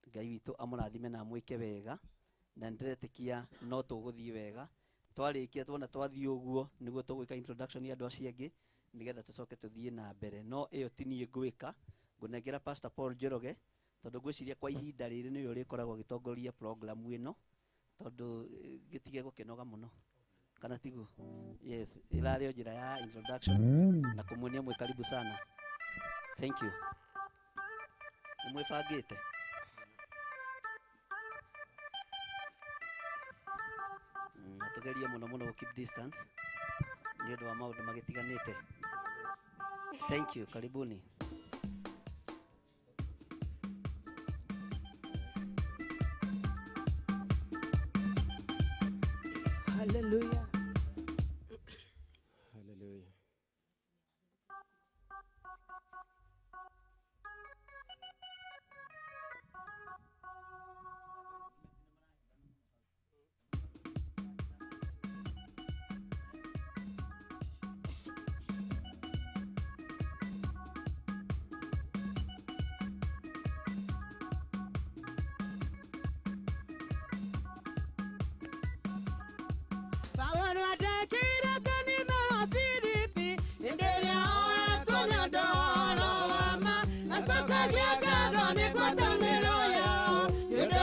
Ngai witũ amũrathime na amwĩke wega, na nĩndĩretĩkia no tũgũthiĩ wega. Twarĩkia tuona twathiĩ ũguo nĩguo tũgwĩka introduction ya andũ acio angĩ nĩgetha tũcoke tũthiĩ na mbere. No ĩyo ti niĩ ngwĩka, ngũnengera Pastor Paul Njoroge, tondũ ngwĩciria kwa ihinda rĩrĩ nĩwe ũrĩkoragwo agĩtongoria program ĩno, tondũ gĩtige gũkĩnoga mũno, kana tiguo? Yes, ĩrarĩ o njĩra ya introduction na kũmuonia mwĩ karibu sana. Thank you. Nĩ mwĩbangĩte? Na tũgerie mũno mũno gũ keep distance nĩ ũndũ wa maũndũ magĩtiganĩte. Thank you, karibuni. Hallelujah. Hallelujah. Paulo atekire kanitha wa Filipi, hĩndĩ ĩrĩa oetwo nĩ ũndũ ũhoro wa ma, acokagia ngatho nĩ ngwatanĩro yao, nĩ ũndũ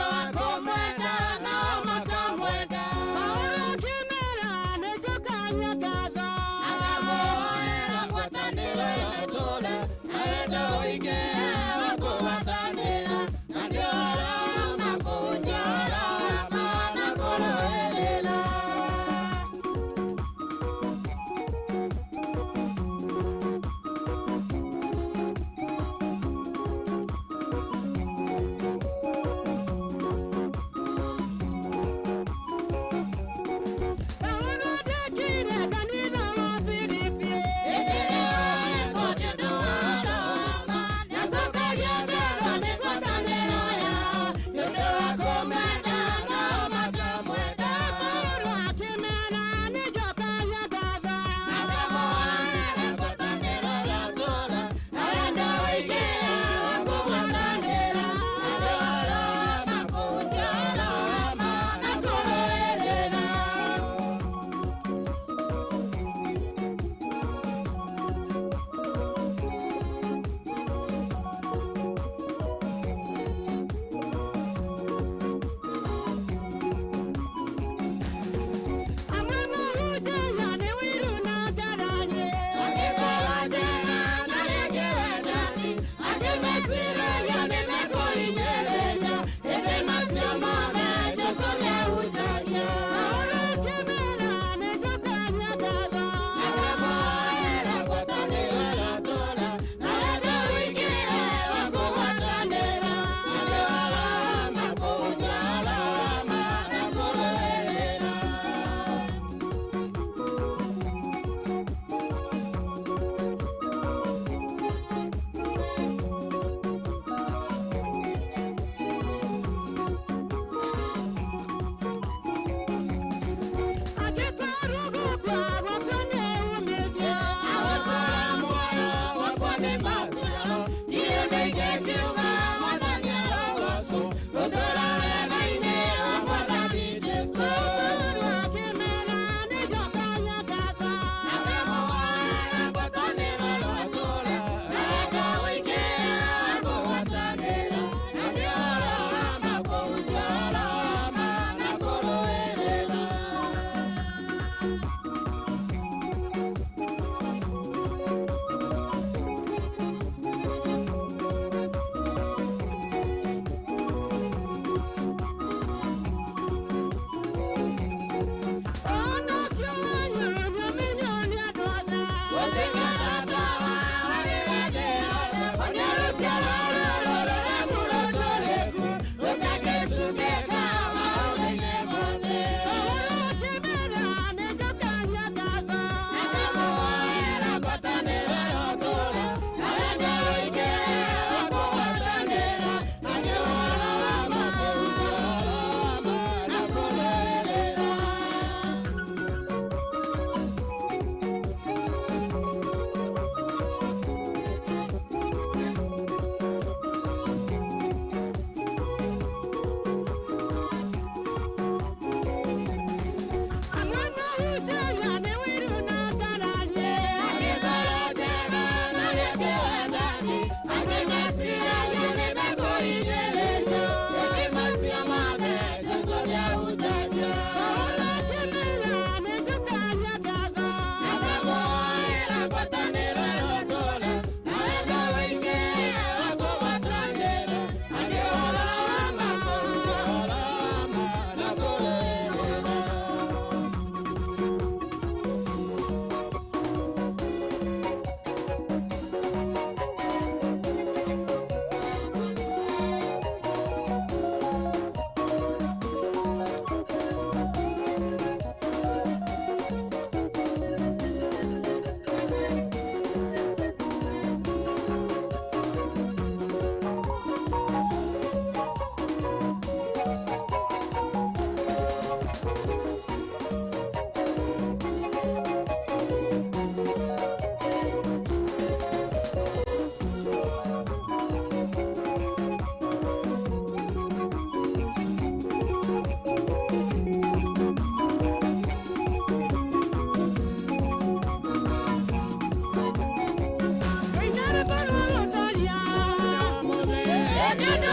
Thank you.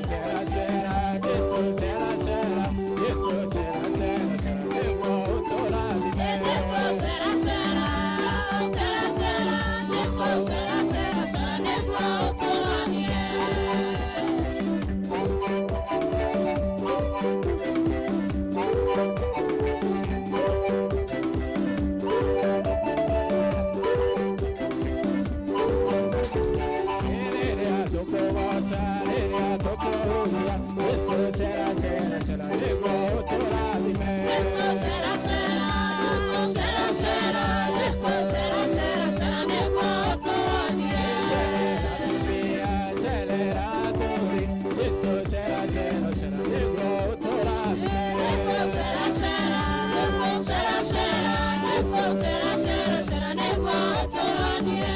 cera cera Jesu cera cera Jesu cera cera cera nĩguo ũtũrathime Jesu cera cera cera cera Jesu cera cera cera nĩguo ũtũrathime. Rĩrĩa tũkũgoca rĩrĩa tũkũhunjia Jesu cera cera cera nĩguo ũtũrathime Jesu cera cera Jesu cera cera Jesu cera cera cera nĩguo ũtũrathime. Cerera atumia cerera athuri Jesu cera cera cera nĩguo ũtũrathime Jesu cera cera Jesu cera cera Jesu cera cera cera nĩguo ũtũrathime.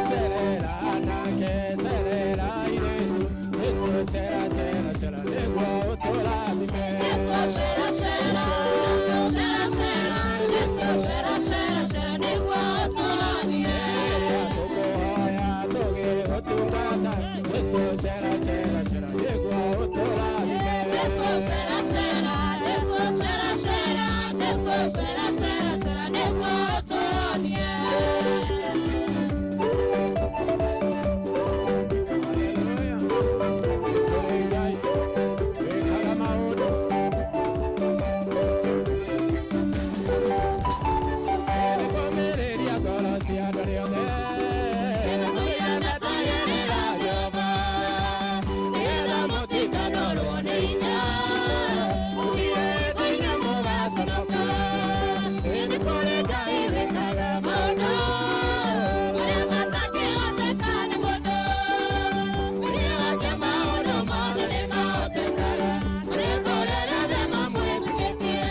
Cerera anake cerera airĩtu Jesu cera cera cera nĩguo ũtũrathime Jesu cera cera Jesu cera cera Jesu cera cera cera nĩguo ũtũrathime. Rĩrĩa tũkũhoya tũgĩgũtungata Jesu cera cera cera nĩguo ũtũrathime Jesu cera cera Jesu cera cera Jesu cera cera cera nĩguo ũtũrathime. Kũrĩ Ngai wĩkaga maũndũ nĩkũmĩrĩria ngoro cia andũ arĩa othe Tũira metagĩrĩra Jehova nĩgetha mũtikanorwo nĩ hinya mũtirĩ thĩinĩ mũgaconoka. Nĩ kũrĩ Ngai wĩkaga maũndũ marĩa matangĩhoteka nĩ mũndũ. Thĩinĩ wake maũndũ mothe nĩ mahotekaga, nĩ kũrĩ arĩa othe mamwĩtĩkĩtie.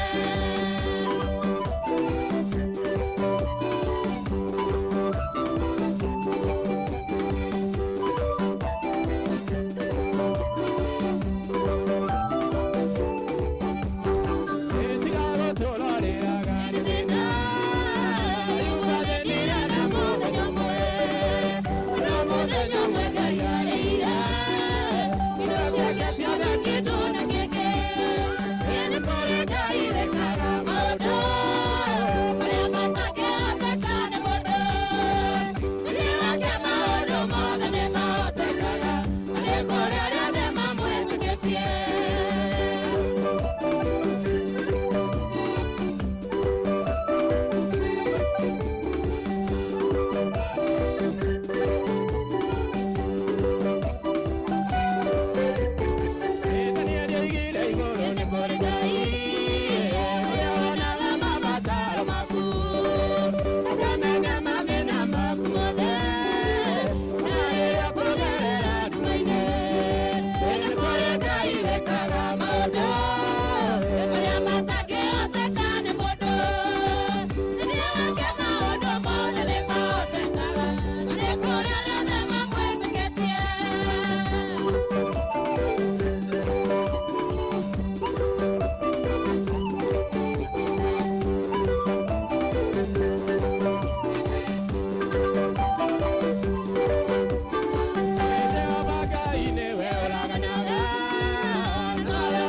Tiga gũtũrorĩraga nĩ thĩna Yumbanĩrĩra na mũthenya ũmwe, na mũthenya ũmwe Ngai arĩire indo ciake ciothe kĩndũ na kĩngĩ. Nĩ kũrĩ Ngai wĩkaga maũndũ marĩa matangĩhoteka nĩ mũndũ. Thĩinĩ wake maũndũ mothe nĩ mahotekaga, na nĩ kũrĩ arĩa othe mamwĩtĩkĩtie. Danieli oigire igũrũ nĩ kũrĩ Ngai ũrĩa wonaga mabataro maku akamenya mathĩna maku mothe na rĩrĩa ũkũgerera nduma-inĩ Nĩ kũrĩ Ngai wĩkaga maũndũ marĩa matangĩhoteka nĩ mũndũ. Thĩinĩ wake maũndũ mothe nĩ mahotekaga, na nĩ kũrĩ arĩa othe mamwĩtĩkĩtie. Jehova Ngai nĩwe ũraganaga na arĩa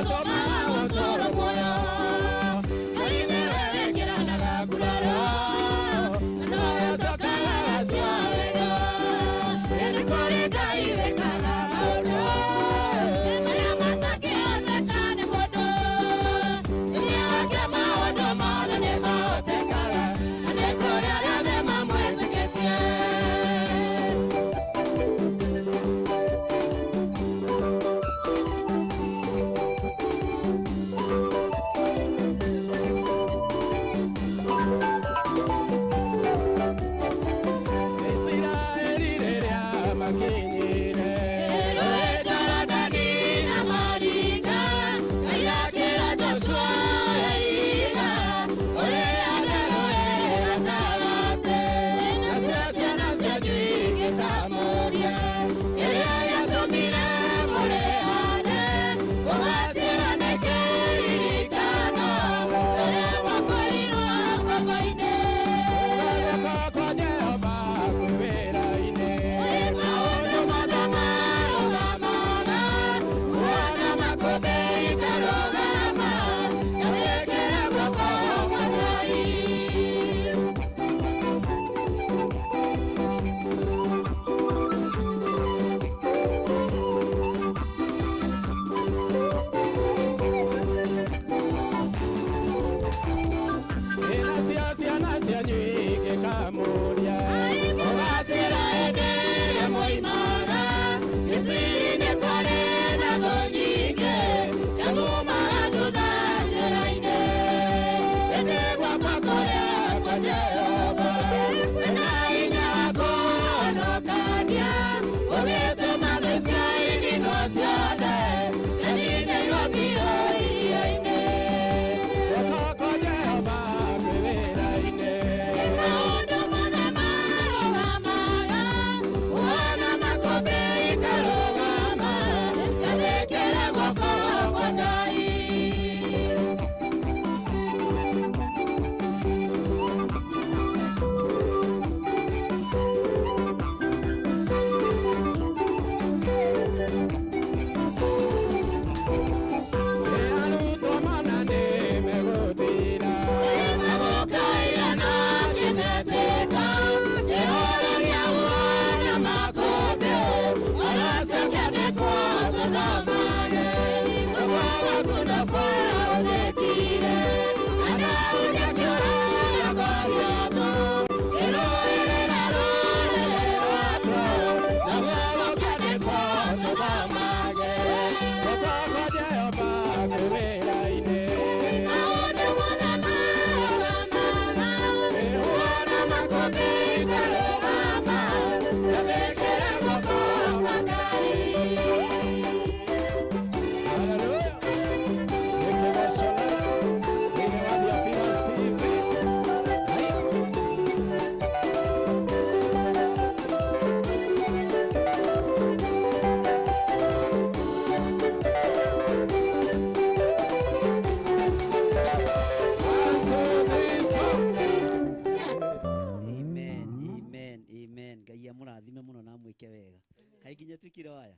Ndĩrathondekire waya.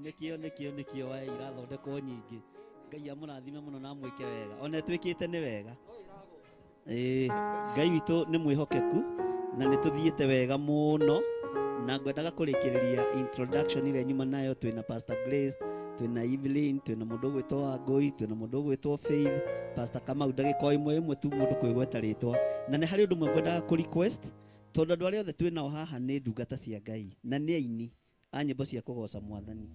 Nĩkĩo nĩkĩo nĩkĩo waya irathondekwo nyingĩ. Ngai amũrathime mũno na amwĩke wega. Ona ĩtuĩkĩte nĩ wega. Ngai witũ nĩ mwĩhokeku na nĩ tũthiĩte wega mũno na ngwendaga kũrĩkĩrĩria introduction ĩrĩa nyuma nayo. Twĩna Pastor Grace, twĩna Evelyn, twĩna mũndũ ũgwĩtwo Wangũi, twĩna mũndũ ũgwĩtwo Faith, Pastor Kamau, ndagĩka o ĩmwe ĩmwe tu mũndũ kwĩgweta rĩtwa. Na nĩ harĩ ũndũ ũmwe ngwendaga kũ request tondũ andũ arĩa othe twĩnao haha nĩ ndungata cia Ngai na nĩ aini a nyĩmbo cia kũgoca Mwathani,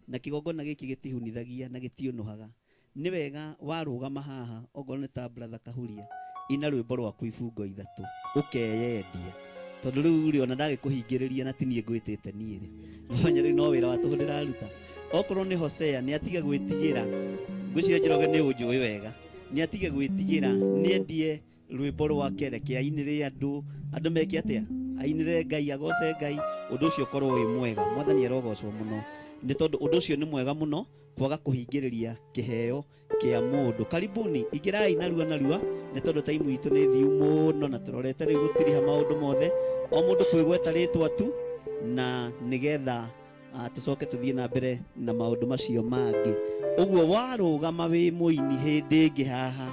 na kĩgongona gĩkĩ gĩtihunithagia na gĩtiũnũhaga. Nĩ wega warũgama haha ongorwo nĩ ta brother Kahuria, ina rwĩmbo rwaku ibungo ithatũ ũkeyendia, tondũ rĩu rĩ ona ndagĩkũhingĩrĩria na ti niĩ ngwĩtĩte niĩ rĩ, nonya rĩu no wĩra wa tũhũ ndĩraruta. Okorwo nĩ Hosea nĩ atige gwĩtigĩra, ngwĩciria Njoroge nĩ ũnjũĩ wega, nĩ atige gwĩtigĩra, nĩ endie rwĩmbo rwake, reke ainĩre andũ, andũ meke atĩa, ainĩre Ngai, agoce Ngai, ũndũ ũcio ũkorwo wĩ mwega. Mwathani arogocwo mũno nĩ tondũ ũndũ ũcio nĩ mwega mũno kwaga kũhingĩrĩria kĩheo kĩa mũndũ. Karibuni, ingĩrai narua narua nĩ tondũ taimu itũ nĩ thiu mũno na tũrorete rĩu gũtiriha maũndũ mothe, o mũndũ kwĩgweta rĩtwa tu na nĩgetha tũcoke tũthiĩ na mbere na maũndũ macio mangĩ. Ũguo warũgama wĩ mũini hĩndĩ ĩngĩ haha,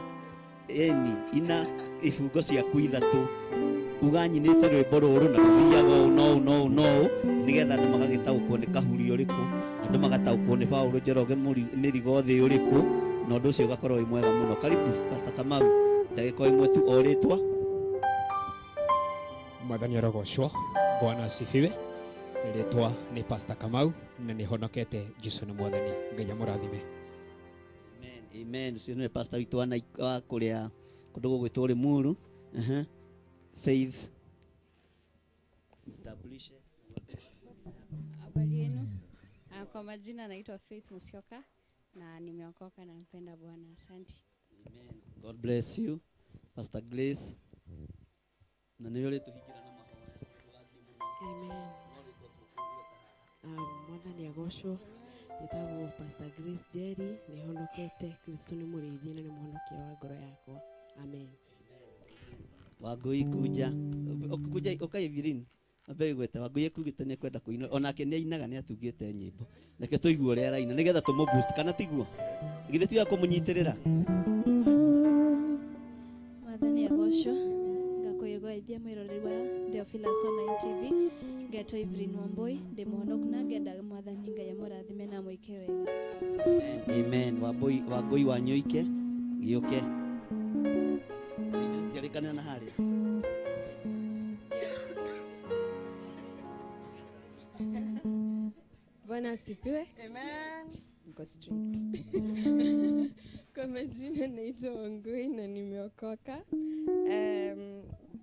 eni ina ibungo ciaku ithatũ, uga nyinĩte rwĩmbo rũrũ na rũthiaga ũũ no ũũ no ũũ no ũũ, nĩgetha andũ magagĩtaũkwo nĩ Kahuri ũrĩkũ, andũ magataũkwo nĩ Paũlũ Njoroge mĩrigo thĩ ũrĩkũ, na ũndũ ũcio ũgakorwo wĩ mwega mũno. Karibu Pastor Kamau, ndagĩka ĩmwe tu o rĩtwa. Mwathani arogocwo, Bwana asifiwe. Rĩtwa nĩ Pastor Kamau na nĩ honokete. Jesu nĩ Mwathani. Ngai amũrathime. Amen, amen. Ũcio nĩwe pastor witũ wa kũrĩa kũndũ gũgwĩtwo Limuru. Faith, jitambulishe. Habari yenu. Kwa majina naitwa Faith Musyoka na nimeokoka na mpenda Bwana. Asante. Amen. God bless you. Pastor Grace. Na nĩwe ũrĩtũhingĩra na mahoya. Amen. Mwathani agocwo. Njĩtagwo Pastor Grace Jerry, nĩhonokete. Kristo nĩ mũrĩithi na nĩ mũhonokia wa ngoro yakwa. Amen. Wangũi kunja. Kunja ũka Evelyn. Ambe wĩgwete. Wangũi ekugĩte nĩ ekwenda kũina. Onake nĩ ainaga, nĩ atungĩte nyĩmbo. Reke tũigue ũrĩa araina nĩgetha tũmũ boost, kana tiguo? Githĩ tiga kũmũnyitĩrĩra? Mwathani agocwo. Ngakwĩrwo mwĩroreri wa Theophilus Online TV, ngetwo Evelyn Wambui, ndĩ mũhonoku na ngenda Mwathani Ngai amũrathime na amwĩke wega. Amen. Wambui, Wangũi wa Nyũike, gĩũke. Tũtiarĩkanĩra na harĩa. Bwana asifiwe. Amen. Niko straight. Kwa majina naitwa Wangui na nimeokoka.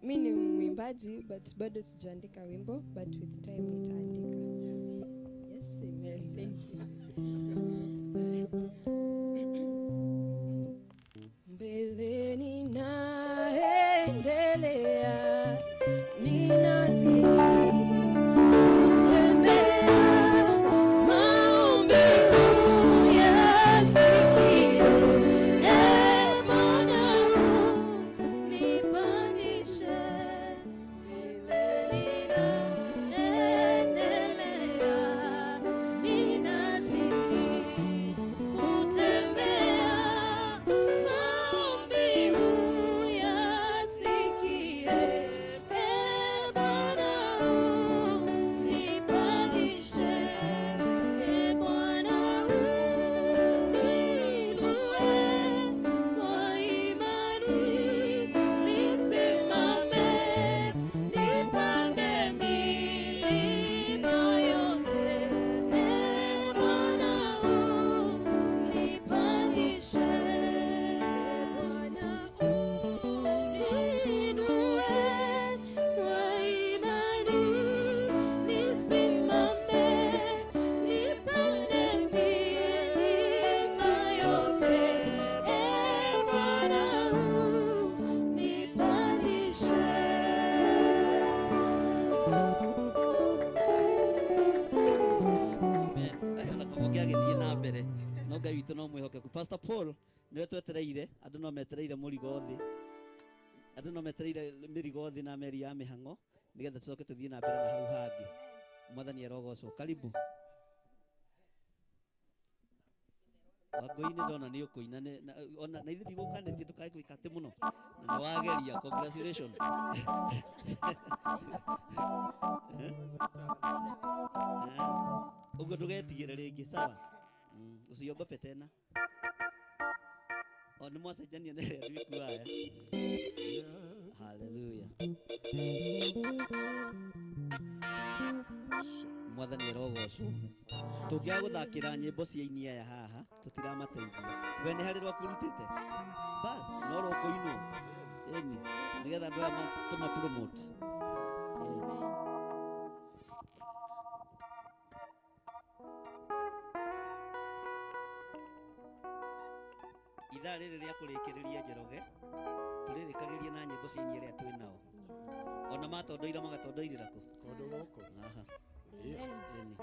Mi ni mwimbaji but bado sijaandika wimbo, but with time nitaandika. Yes, amen. Thank you. Mbele ninaendelea, ninazidi kutembea, maombi uyasikie. E Bwana, unipandishe. Mbele ninaendelea, ninazidi kutembea, maombi uyasikie. E Bwana, unipandishe. E Bwana, uniinue kwa imani, nisimame, nipande milima yote. E Bwana, unipandishe. E Bwana, uniinue kwa imani, nisimame, nipande milima yote. E Bwana, unipandishe. Amen. Ona koguo ngĩagĩthiĩ na mbere no Ngai witũ no mwĩhokeku. Pastor Paul nĩwe twetereire, andũ no metereire mũrigo thĩ, andũ no metereire mĩrigo thĩ na meri ya mĩhang'o nĩgetha tũcoke tũthiĩ na mbere na hau hangĩ. Mwathani arogocwo. Karibu. Wangũi-inĩ ndona nĩ ũkũina ona na ithuĩ ndigũkanĩtie ndũkae gwĩka atĩ mũno na nĩ wageria, congratulations. Ũguo ndũgetigĩre rĩngĩ, sawa? Usiogope tena. O nĩ mwacenjania na ĩrĩa ndikuaya. Hallelujah. Mwathani arogocwo. Tũngĩaga gũthakĩra nyĩmbo cia aini aya haha tũtiramateithia. We nĩ harĩ rwaku ũrutĩte? Bas, no rũkũinwo. Ĩni, nĩgetha andũ aya tũma promote. Yes. Ithaa rĩrĩ rĩa kũrĩkĩrĩria Njoroge tũrĩrĩkagĩria na nyĩmbo cia aini arĩa twĩ nao. Ona matondoira magatondoirĩra kũ? Kũndũ gũkũ. Aha. Amen. Ĩni.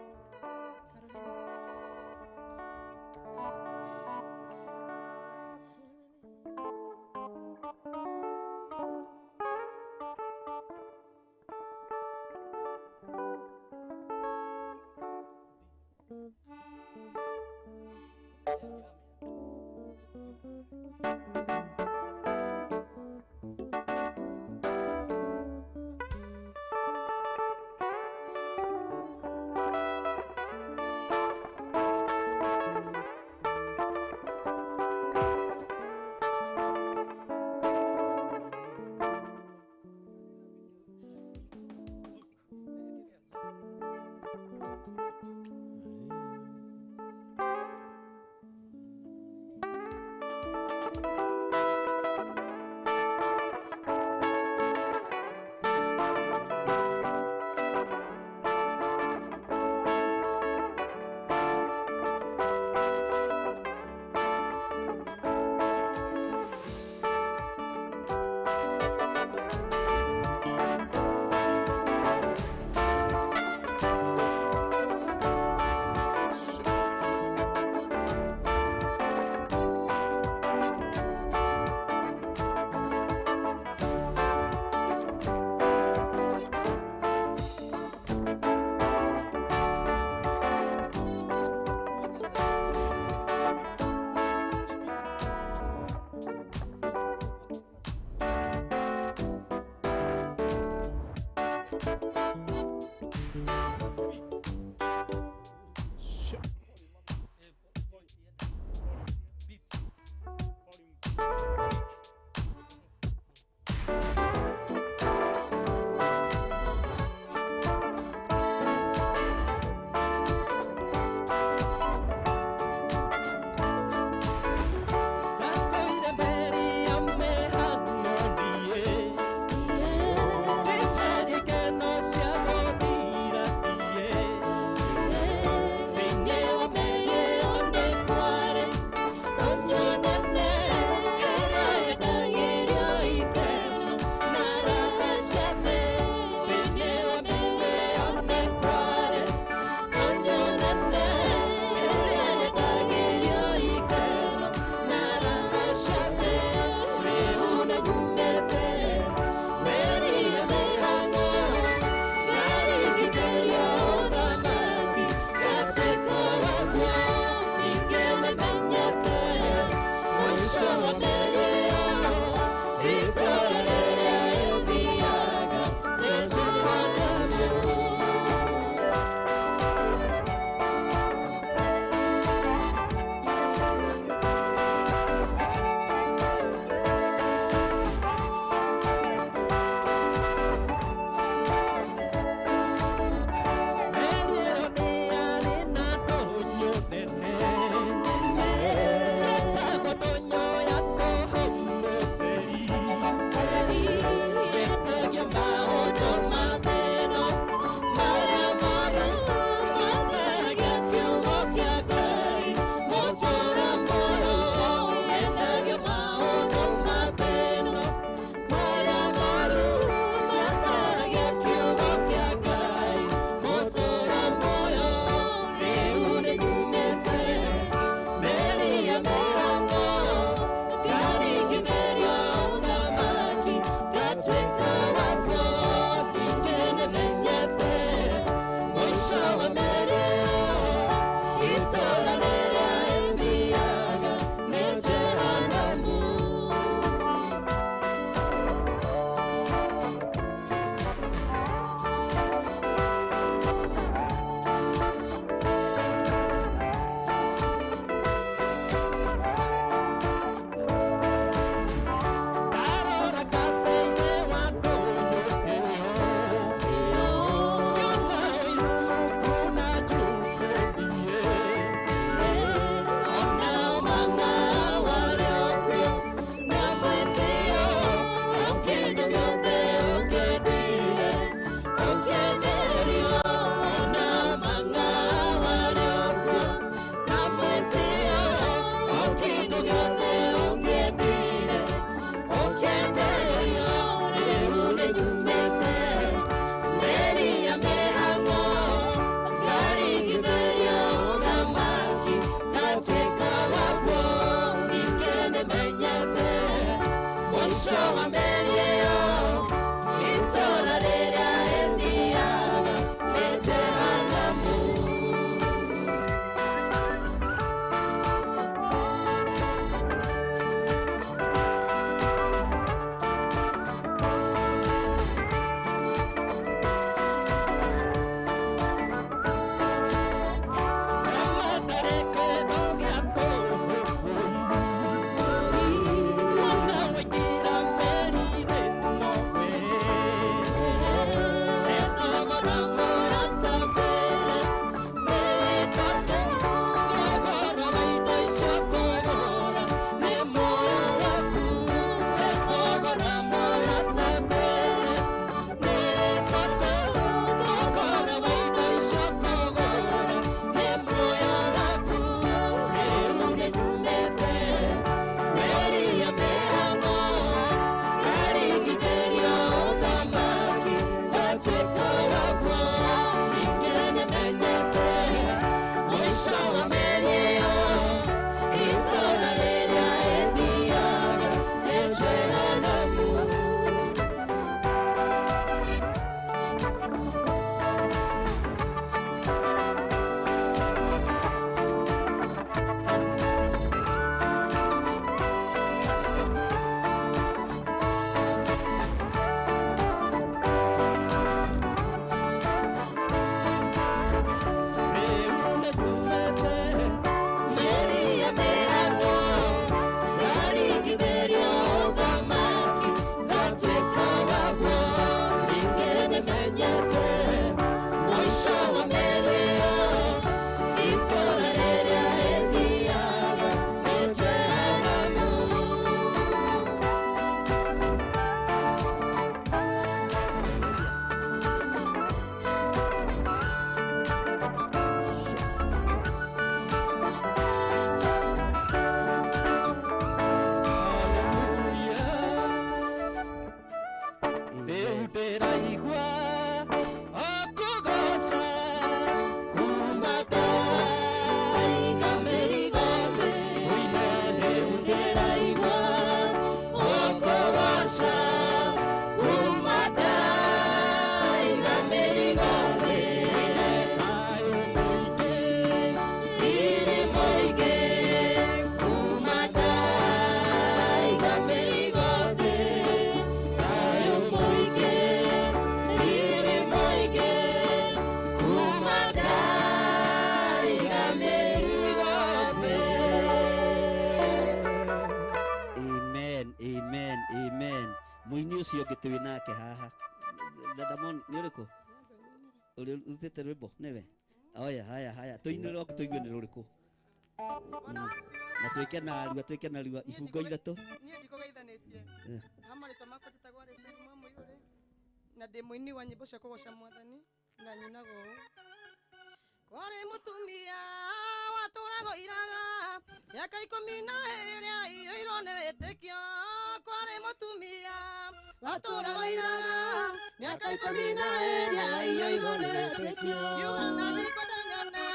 Ũcio ũngĩ twĩ nake haha Dadamoni nĩ ũrĩkũ ũrĩa ũrutĩte rwĩmbo nĩwe? Oya haya haya tũinĩre oke tũigue nĩ rũrĩkũ na twĩke narua twĩke narua ibungo ithatũ. Niĩ ndikũgeithanĩtie. Ha marĩtwa makwa njĩtagwo Alice Wairimu wa Mũirũrĩ na ndĩ mũini wa nyĩmbo cia kũgoca mwathani na nyinaga ũũ. Kwarĩ mũtumia watũraga iraga mĩaka 12 aiyũirwo nĩ wĩtĩkio. Kwarĩ mũtumia watũraga iraga mĩaka 12 aiyũirwo nĩ wĩtĩkio. Kiuga na ndikwenda nyone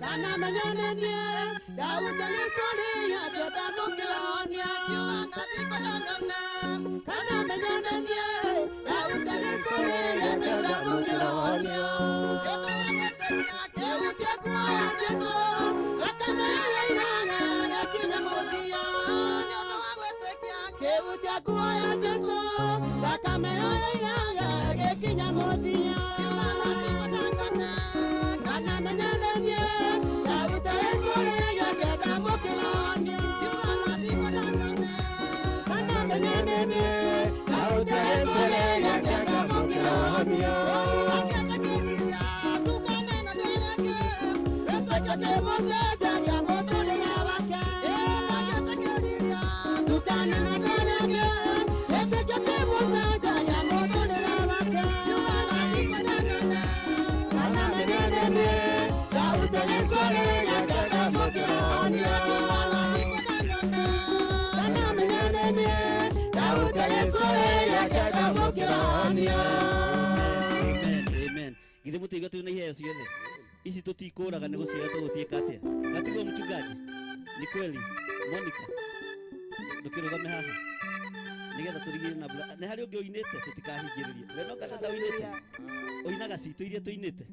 kana menyane niĩ ndahuta Jesũ rĩrĩa ndamũkĩronia. Kiuga na ndikwenda nyone kana menyane niĩ ndahuta Jesũ rĩrĩa ndamũkĩronia. Kĩhutia nguo ya Jesũ thakame ya iraga gĩkinya mũthia. Nĩ ũndũ wa gwĩtĩkia kĩhutia nguo ya Jesũ thakame ya iraga gĩkinya mũthia. Kiuga na ndikwenda nyone kana menyane niĩ ndahuta Jesũ rĩrĩa ndamũkĩronia. Kiuga na ndikwenda nyone kana menyane niĩ ndahuta Jesũ rĩrĩa ndamũkĩronia. Amen, amen. Githĩ mũtiigua twĩna iheo ciothe ici tũtikũraga nĩ gũcioya tũgũciĩka atĩa? Gatiguo mchungaji? Ni kweli Monica ndũkĩrũgame haha nĩgetha tũrigĩrĩrie na mbura. Nĩ harĩ ũngĩ ũinĩte tũtikahingĩrĩrie. We no kana ũinĩte ũinaga citũ iria tũinĩte.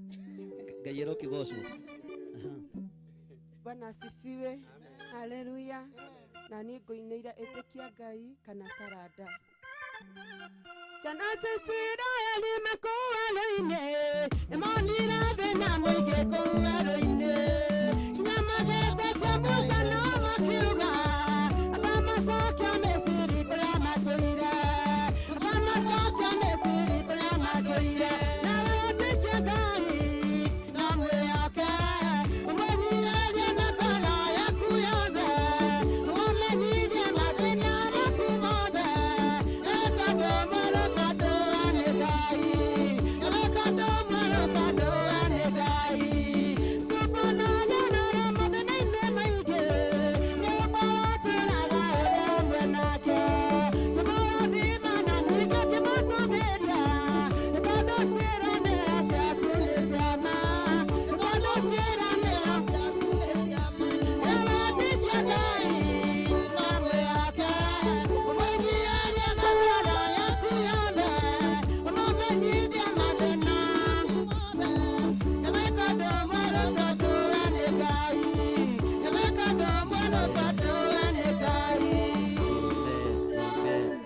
Ngai arokĩgocwo. Bwana asifiwe. Haleluya. Na niĩ ngũinĩire ĩtĩkia Ngai kana taranda. Ciana cia Isiraeli mekũu werũ-inĩ nĩmonire thĩna mũingĩ kũu werũ-inĩ. Nginya magĩtetia Musa no makiuga aba macokio Misiri kũrĩa matũire. Aba macokio Misiri kũrĩa matũire. Nawe wĩtĩkie Ngai na mwĩhoke ũmũnyihĩrie na ngoro yaku yothe ũmũmenyithie mathĩna maku mothe.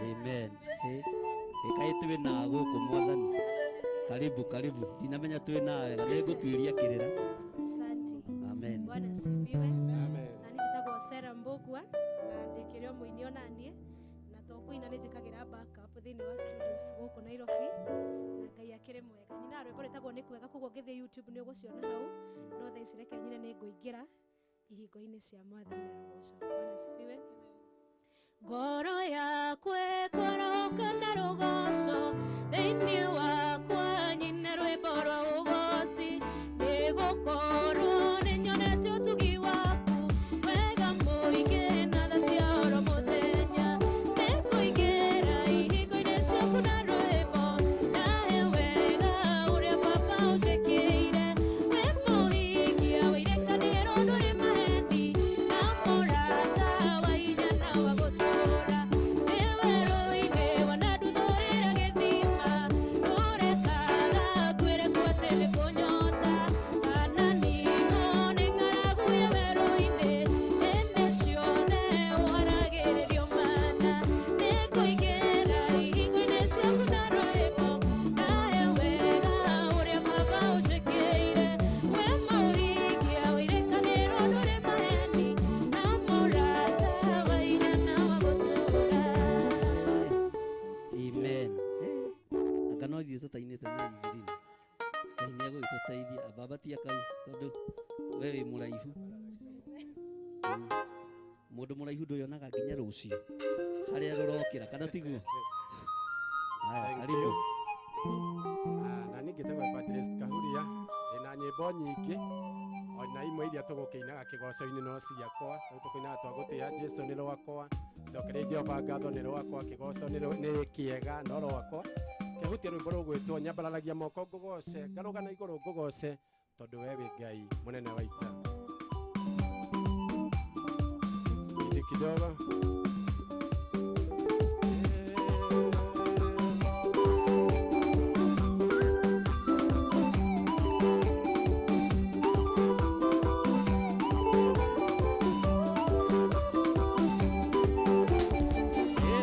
Amen. Ĩkaĩ twĩ na gũkũ mwathani. Karibu karibu. Ndinamenya twĩ nawe na nĩngũtuĩria kĩrĩra. Asante. Amen. Bwana asifiwe. Amen. Na niĩ njĩtagwo Sarah Mbũgua na ndĩkĩrĩ o mũini ona niĩ na to kũina nĩ njĩkagĩra backup thĩinĩ wa studios gũkũ Nairobi na Ngai akĩrĩ mwega. Nyinaga rwĩmbo rwĩtagwo nĩ kwega koguo ũngĩthiĩ YouTube nĩ ũgũciona hau no thaa ici reke nyine nĩ ngũingĩra ihingo-inĩ cia mwathani na rũgoco. Bwana asifiwe. Ngoro yakwa ĩkwarahũka na rũgoco thĩinĩ wakwa nyine rwĩmbo rwa ũgoci nĩgũkorwo nĩnyonete ũtugi waku wega mũingĩ na tha cia oro mũthenya. Nĩngũingĩra ihingo-inĩ ciaku na rwĩmbo nahe wega ũrĩa baba ũnjĩkĩire. Wĩ mũhingia wa irĩkanĩro ndũrĩ maheni na mũrata wa hinya na wa gũtũũra. Nĩwe rũinĩ We wĩ mũraihu. Mũndũ mũraihu ndũyonaga nginya rũciũ harĩa rũrokĩra, kana tiguo? Haya, Thank karibu. you. Na niĩ ngĩtagwo Evangelist Kahuria, ndĩna nyĩmbo nyingĩ ona imwe iria tũgũkĩinaga kĩgoco-inĩ no ciakwa. Rĩu tũkũinaga twa gũtĩa Jesũ nĩ rwakwa, cokeria Jehova ngatho nĩ rwakwa, kĩgoco nĩ kĩega no rwakwa. Kĩhutia rwĩmbo rũgwĩtwo nyambararagia moko ngũgoce, ngarũga na igũrũ ngũgoce, tondũ we wĩ Ngai mũnene wa ita. Spidi kidogo.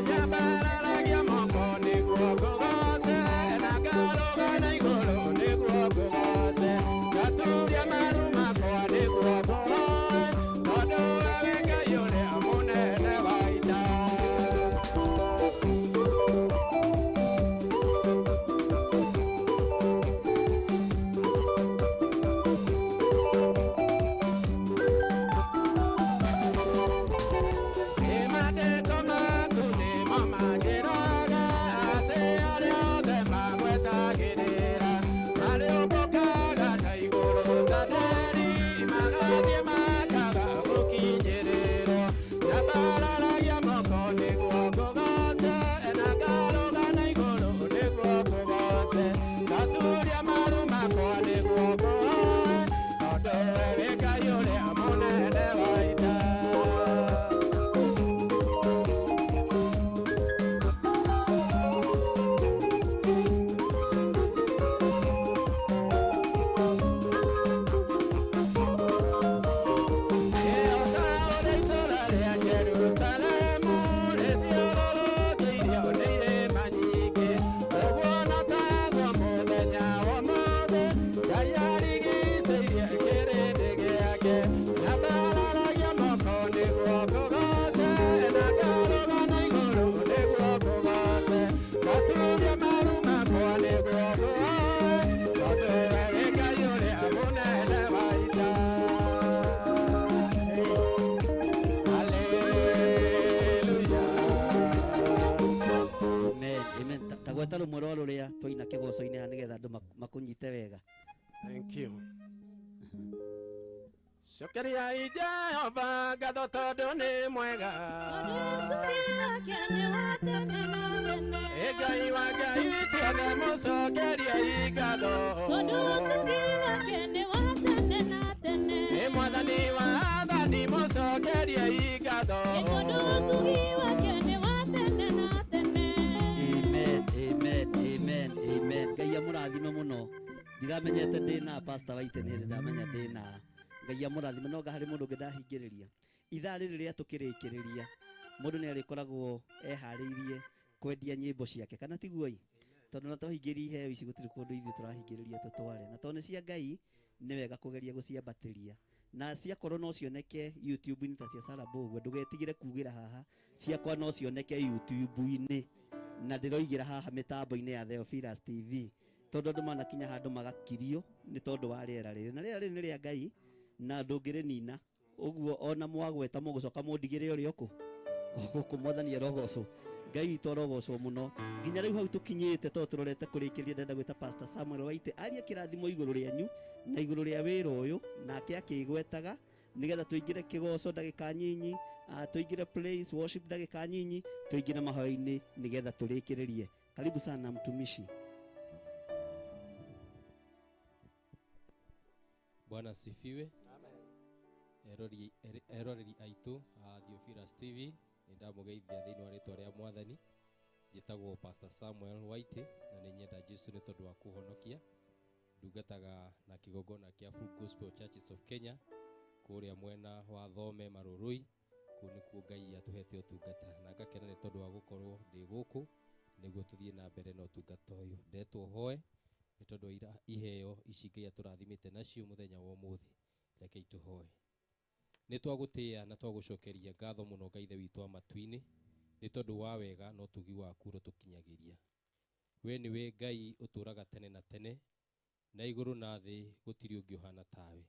Nyambararagia moko nĩguo ngũgoce, na ngarũga na igũrũ nĩguo ngũgoce, ngaturia maru makwa nĩguo ngũhoe, tondũ we wĩ Ngai ũrĩa mũnene wa ita. Maandĩko maku nĩmo manjĩraga atĩ arĩa othe magwetagĩrĩra marĩũmbũkaga na igũrũ ta nderi, magathiĩ makaga gũkinyĩrĩrwo. Nyambararagia moko nĩguo ngũgoce, na ngarũga na igũrũ nĩguo ngũgoce, ngaturia maru makwa nĩguo ngũhoe, tondũ we wĩ Ngai ũrĩa mũnene wa ita. Jerusalemu rĩthiũrũrũkĩirio nĩ irĩma nyingĩ, ũguo no taguo mũthenya ũmũthĩ Ngai arigicĩirie kĩrĩndĩ gĩake. Nyambararagia moko nĩguo ngũgoce, na ngarũga na igũrũ nĩguo ngũgoce, ngaturia maru makwa nĩguo ngũhoe, tondũ we wĩ Ngai ũrĩa mũnene wa ita. Amen, amen. Ta gweta rũmwe rwa rũrĩa twaina kĩgoco-inĩ haha nĩgetha andũ makũnyite wega. Thank you. Cokeriai Jehova ngatho tondũ nĩ mwega. Ĩ Ngai wa Ngai ciothe mũcokeriei ngatho. Tondũ ũtugi wake nĩ wa tene na tene. Ĩ Mwathani wa athani mũcokeriei ngatho. Tondũ ũtugi wake nĩ wa tene na tene. Amen, amen, amen, amen. Ngai amũrathime mũno. Ndiramenyete ndĩna pastor Waite nĩ hĩndĩ ndamenya ndĩna. Ngai amũrathime no nga harĩ mũndũ ũngĩ ndahingĩrĩria. Ithaa rĩrĩ rĩa tũkĩrĩkĩrĩria, mũndũ nĩ arĩkoragwo eharĩirie kwendia nyĩmbo ciake, kana tiguo ĩ? Tondũ na twahingĩria iheo ici gũtirĩ kũndũ ithuĩ tũrahingĩrĩria tũtware. Na tondũ nĩ cia Ngai, nĩ wega kũgeria gũciambatĩria. Na ciakorwo no cioneke YouTube-inĩ ta cia Sarah Mbũgua, ndũgetigĩre kugĩra haha, ciakwa no cioneke YouTube-inĩ. Na ndĩroigĩra haha mĩtambo-inĩ ya Theophilus TV, tondũ andũ manakinya handũ magakirio nĩ tondũ wa rĩera rĩrĩ. Na rĩera rĩrĩ nĩ rĩa Ngai na ndũngĩrĩnina. Ũguo ona mwagweta mũgũcoka mũndigĩre ũrĩa ũkũ gũkũ. Mwathani arogocwo, Ngai witũ arogocwo mũno. Nginya rĩu hau tũkinyĩte, tondũ tũrorete kũrĩkĩrĩria, ndĩrenda gwĩta Pastor Samuel Waite arie kĩrathimo igũrũ rĩanyu na igũrũ rĩa wĩra ũyũ, nake akĩgwetaga nĩgetha tũingĩre kĩgoco ndagĩka nyinyi, tũingĩre praise worship ndagĩka nyinyi, tũingĩre mahoya-inĩ nĩgetha tũrĩkĩrĩrie. Karibu sana mtumishi. Bwana asifiwe. Eroreri aitũ a Theophilus TV, nĩ ndamũgeithia thĩinĩ wa rĩtwa rĩa Mwathani. Njĩtagwo Pastor Samuel Waite na nĩ nyenda Jesũ nĩ tondũ wa kũhonokia. Ndungataga na kĩgongona kĩa Full Gospel Churches of Kenya kũrĩa mwena wa Thome Marũrũi. Kũu nĩkuo Ngai atũhete ũtungata, na ngakena nĩ tondũ wa gũkorwo ndĩ gũkũ nĩguo tũthiĩ na mbere na ũtungata ũyũ. Ndetwo hoe nĩ tondũ wa iheo ici Ngai atũrathimĩte nacio mũthenya wa ũmũthĩ. Rekei tũhoe. Nĩ twagũtĩĩa na twagũcokeria ngatho mũno Ngai Ithe witũ wa matu-inĩ, nĩ tondũ wa wega na ũtugi waku ũrĩa ũtũkinyagĩria. We nĩwe Ngai ũtũũraga tene na tene, na igũrũ na thĩ gũtirĩ ũngĩ ũhana tawe.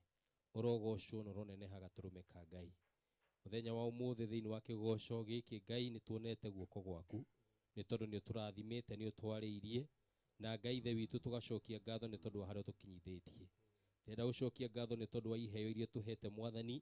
Ũrogocwo na ũroneneha gatũrũme ka Ngai. Mũthenya wa ũmũthĩ thĩinĩ wa kĩgoco gĩkĩ Ngai nĩ tuonete guoko gwaku, nĩ tondũ nĩ ũtũrathimĩte, nĩ ũtwarĩirie, na Ngai ithe witũ tũgacokia ngatho nĩ tondũ wa harĩa ũtũkinyithĩtie. Ndĩrenda gũcokia ngatho nĩ tondũ wa iheo iria tũhete Mwathani,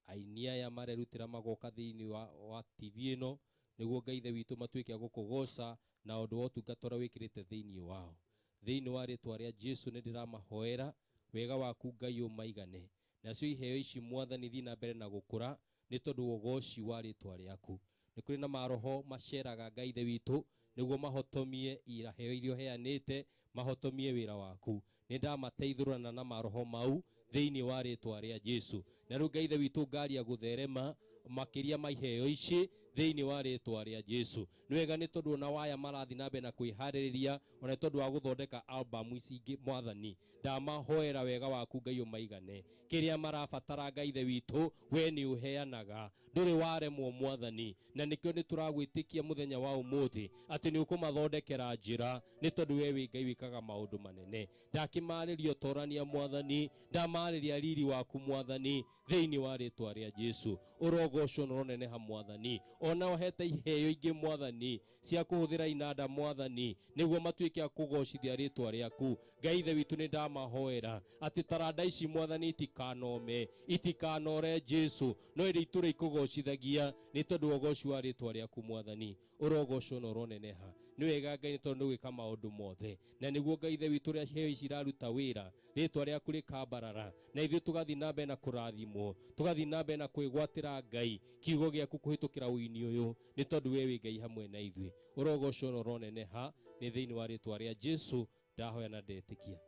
aini aya marerutĩra magoka thĩinĩ wa TV ĩno, nĩguo Ngai ithe witũ matuĩke a gũkũgoca na ũndũ wa ũtungata ũrĩa wĩkĩrĩte thĩinĩ wao. Thĩinĩ wa rĩtwa rĩa Jesu nĩ ndĩramahoera wega waku Ngai ũmaigane. Nacio iheo ici Mwathani thiĩ na mbere na gũkũra nĩ tondũ wa ũgoci wa rĩtwa rĩaku. Nĩ kũrĩ na maroho maceraga Ngai ithe witũ nĩguo mahotomie iheo iria ũheanĩte, mahotomie wĩra waku. Nĩ ndamateithũrana na maroho mau thĩinĩ wa rĩtwa rĩa Jesu. Na rĩu Ngai ithe witũ ngaria gũtherema makĩria ma iheo ici thĩinĩ wa rĩtwa rĩa Jesu. Nĩ wega nĩ tondũ ona waya marathiĩ na mbere na kwĩharĩrĩria, ona nĩ tondũ wa gũthondeka album ici ingĩ Mwathani. Ndamahoera wega waku Ngai ũmaigane. Kĩrĩa marabatara Ngai ithe witũ, we nĩ ũheanaga. Ndũrĩ waremwo Mwathani, na nĩkĩo nĩ tũragwĩtĩkia mũthenya wa ũmũthĩ atĩ nĩ ũkũmathondekera njĩra, nĩ tondũ we wĩ Ngai wĩkaga maũndũ manene. Ndakĩmarĩria ũtorania Mwathani, ndamarĩria riri waku Mwathani thĩinĩ wa rĩtwa rĩa Jesu. Ũrogocwo na ũroneneha Mwathani. Ona ũhete iheo ingĩ Mwathani cia kũhũthĩra inanda Mwathani, nĩguo matuĩke a kũgocithia rĩtwa rĩaku. Ngai ithe witũ nĩ ndamahoera atĩ taranda ici Mwathani itikanome, itikanore Jesu, no ĩrĩ itũre ikũgocithagia nĩ tondũ wa ũgoci wa rĩtwa rĩaku Mwathani. Ũrogocwo na ũroneneha. Nĩ wega Ngai nĩ tondũ nĩ ũgwĩka maũndũ mothe, na nĩguo Ngai ithe witũ ũrĩa iheo ici iraruta wĩra, rĩtwa rĩaku rĩkambarara, na ithuĩ tũgathiĩ na mbere na kũrathimwo, tũgathiĩ na mbere na kwĩgwatĩra Ngai kiugo gĩaku kũhĩtũkĩra ũini ũyũ, nĩ tondũ we wĩ Ngai hamwe na ithuĩ. Ũrogocwo na ũroneneha. Nĩ thĩinĩ wa rĩtwa rĩa Jesu ndahoya na ndetĩkia.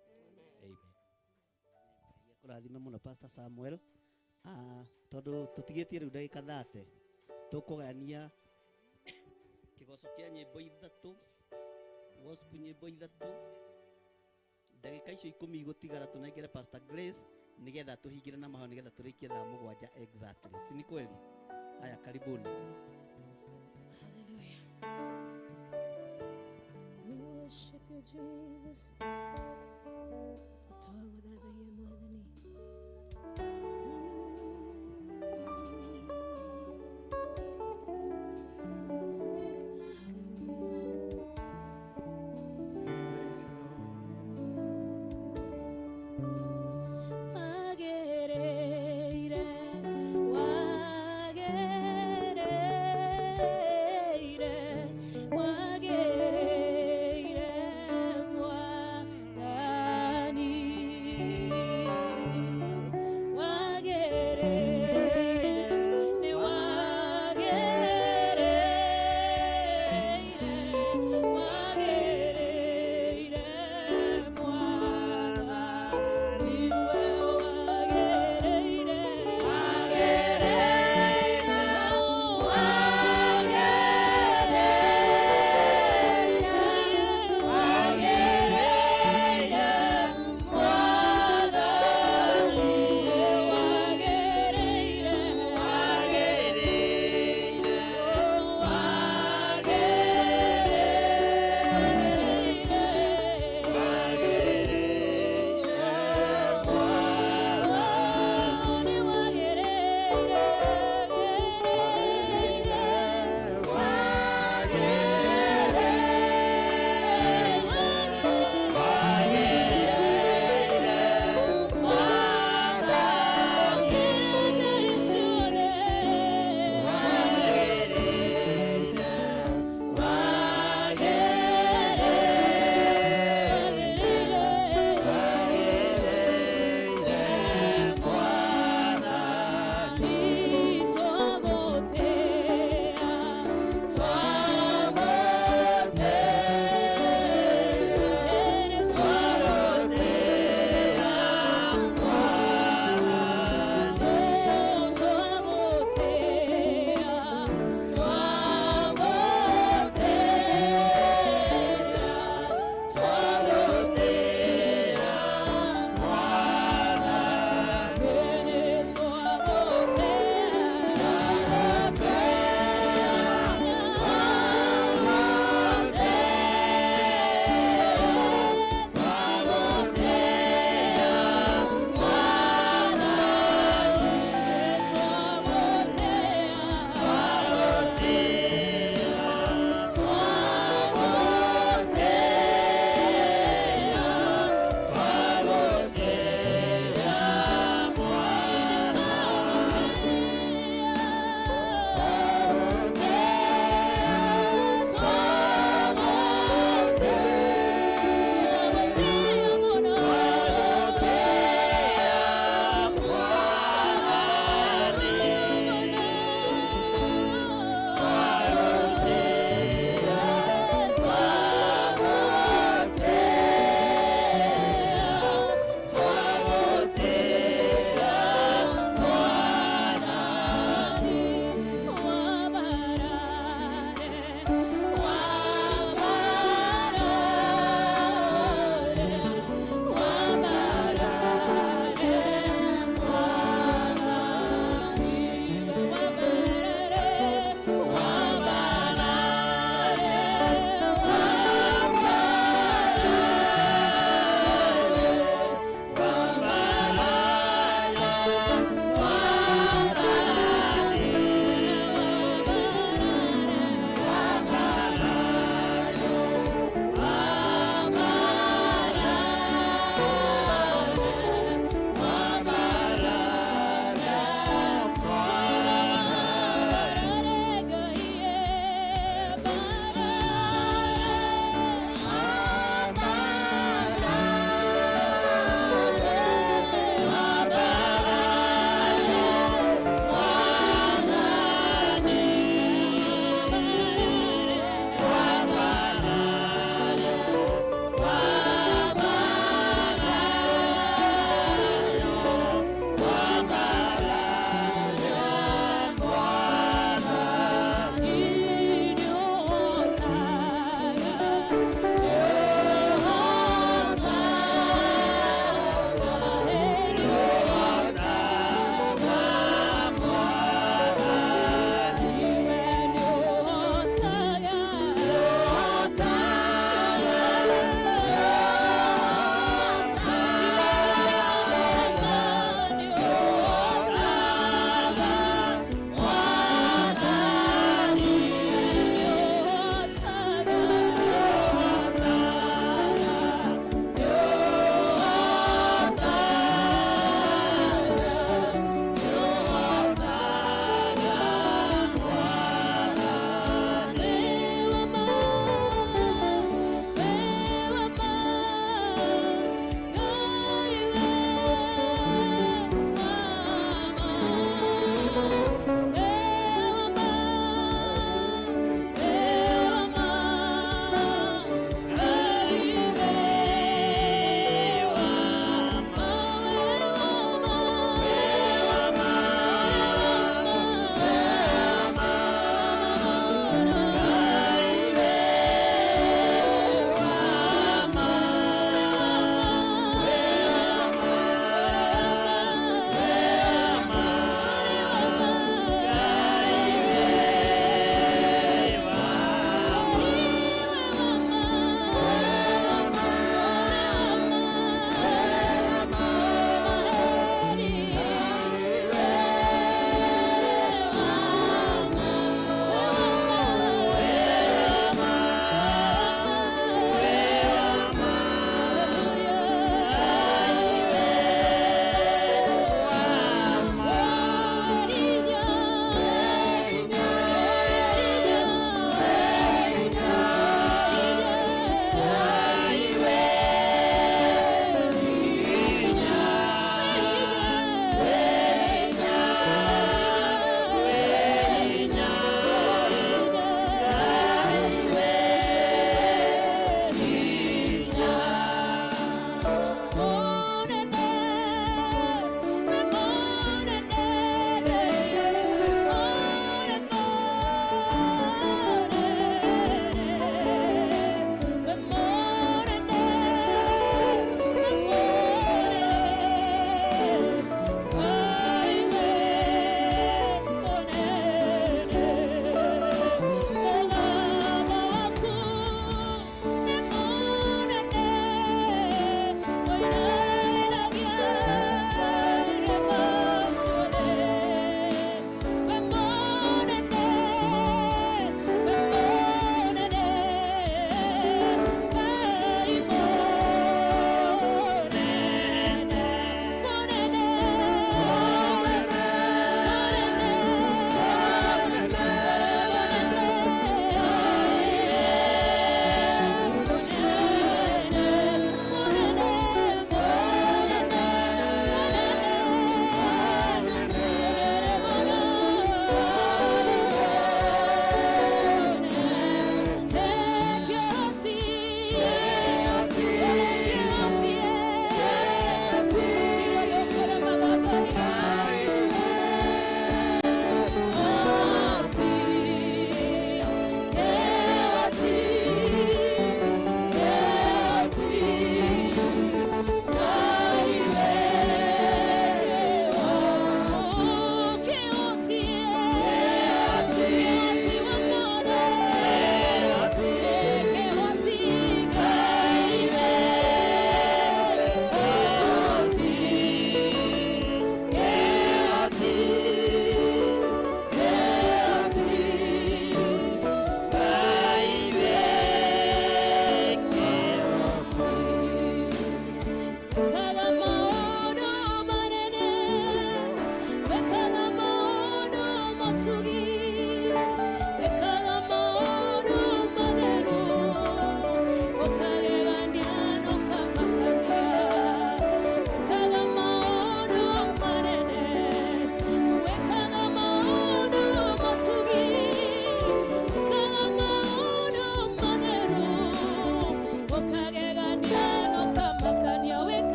Amen. Kũrathime mũno Pastor Samuel. Tondũ tũtigĩtie rĩu ndagĩka 30, tũkũgayania kĩgoco kĩa nyĩmbo ithatũ, gospel nyĩmbo ithatũ, ndagĩka icio 10 igũtigara tũnengere Pastor Grace nĩgetha tũhingĩre na mahoya nĩgetha tũrĩkie thaa 7 exactly. Si ni kweli? Haya, karibuni. Hallelujah. We worship you, Jesus. Twagũthathaiya Mwathani. Wagereire, wagereire,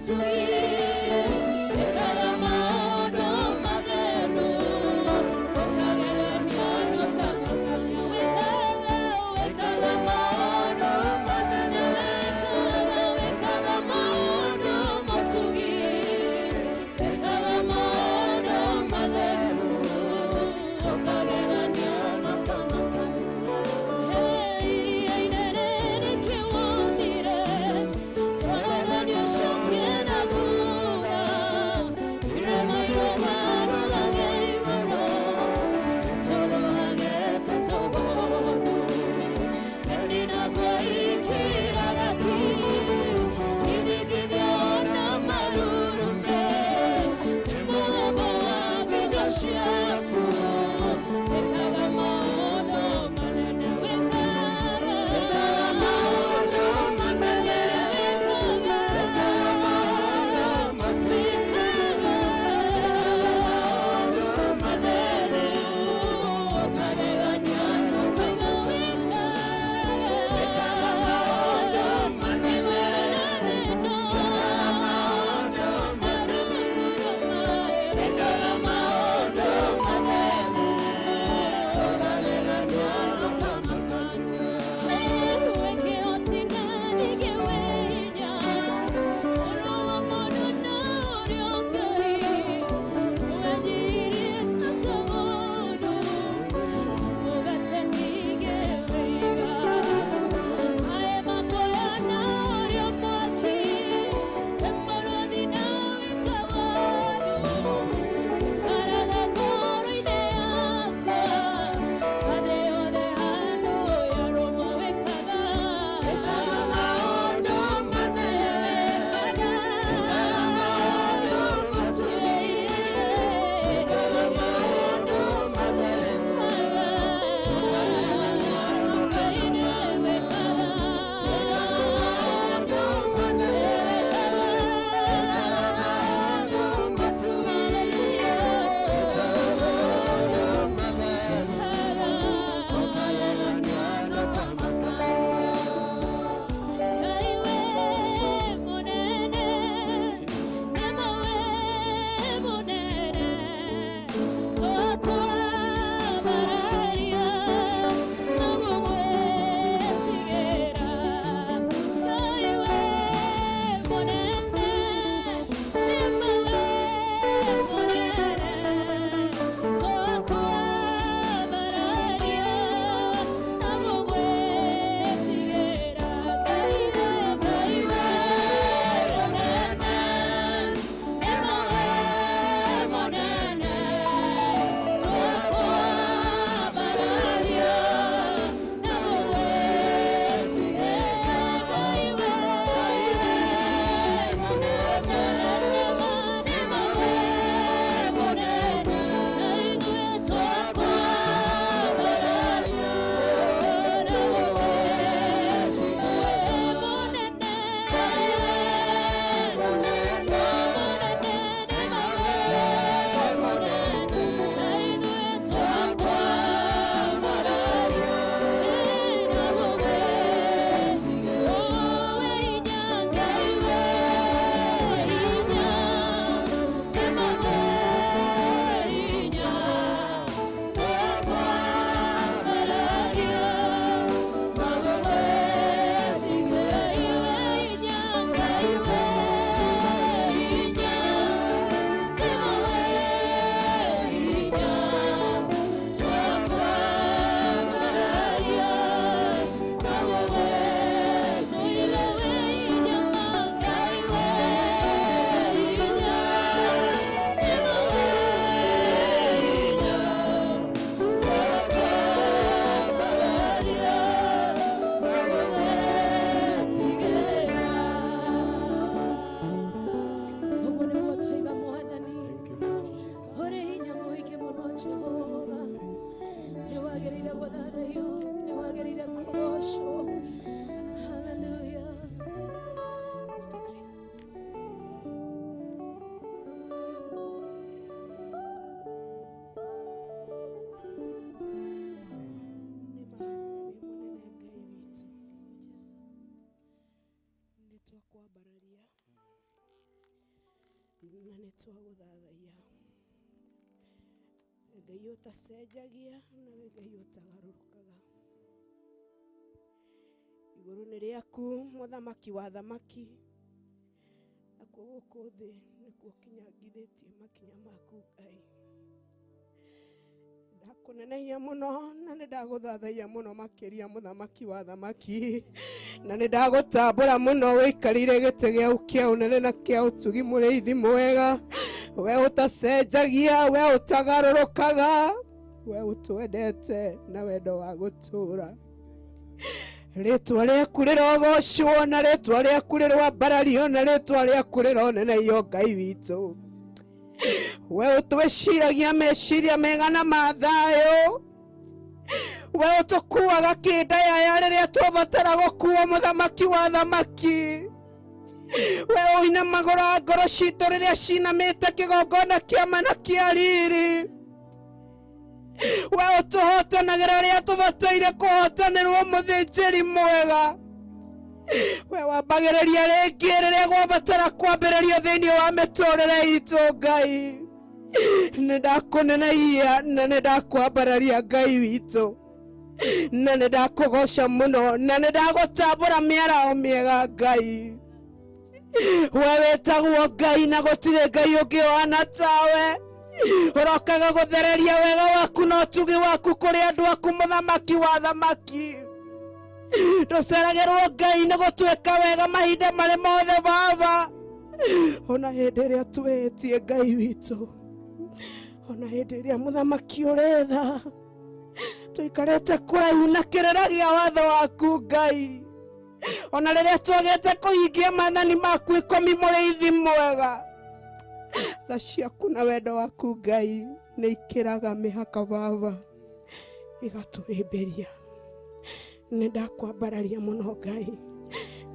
Hey, Na nĩ twagũthathaiya. Ngai ũtacenjagia na wĩ Ngai ũtagarũrũkaga. Igũrũ nĩ rĩaku mũthamaki wa thamaki, nakuo gũkũ thĩ nĩkuo kinyangithĩtie makinya maku Ngai. Ndakũneneia mũno na nĩ ndagũthathaiya mũno makĩria mũthamaki wa thamaki, na nĩ ndagũtambũra mũno wĩikarĩire gĩtĩ gĩaku kĩa ũnene na kĩa ũtugi mũrĩithi mwega, we ũtacenjagia, we ũtagarũrũkaga, we ũtwendete na wendo wa gũtũũra. Rĩtwa rĩaku rĩrogocwo na rĩtwa rĩaku rĩroambarario na rĩtwa rĩaku rĩroneneiyo Ngai witũ. We ũtwĩciragia meciria mega na ma thayũ, we ũtũkuaga kĩndayaya rĩrĩa twabatara gũkuo mũthamaki wa thamaki, we ũinamagũra ngoro citũ rĩrĩa cinamĩte kĩgongona kĩa mana kĩa riri, we ũtũhotanagĩra rĩrĩa tũbataire kũhotanĩrwo mũthĩnjĩri mwega, we wambagĩrĩria rĩngĩ rĩrĩa gwabatara kwambĩrĩrio thĩinĩ wa mĩtũrĩre itũ Ngai. Nĩ ndakũneneia na nĩ ndakwambararia Ngai witũ, na nĩ ndakũgoca mũno na nĩ ndagũtambũra mĩaraho mĩega Ngai. We wĩtagwo Ngai na gũtirĩ Ngai ũngĩ ũhana tawe, ũrokaga gũthereria wega waku na ũtugi waku kũrĩ andũ aku mũthamaki wa thamaki. Ndũceragĩrwo Ngai nĩ gũtuĩka wega mahinda marĩ mothe Baba, ona hĩndĩ ĩrĩa twĩhĩtie Ngai witũ, ona hĩndĩ ĩrĩa mũthamaki ũretha tũikarĩte kũraihu na kĩrĩra gĩa watho waku Ngai, ona rĩrĩa twagĩte kũhingia maathani maku ikũmi mũrĩithi mwega, tha ciaku na wendo waku Ngai nĩ ikĩraga mĩhaka Baba, igatũhĩmbĩria. Nĩ ndakwambararia mũno Ngai,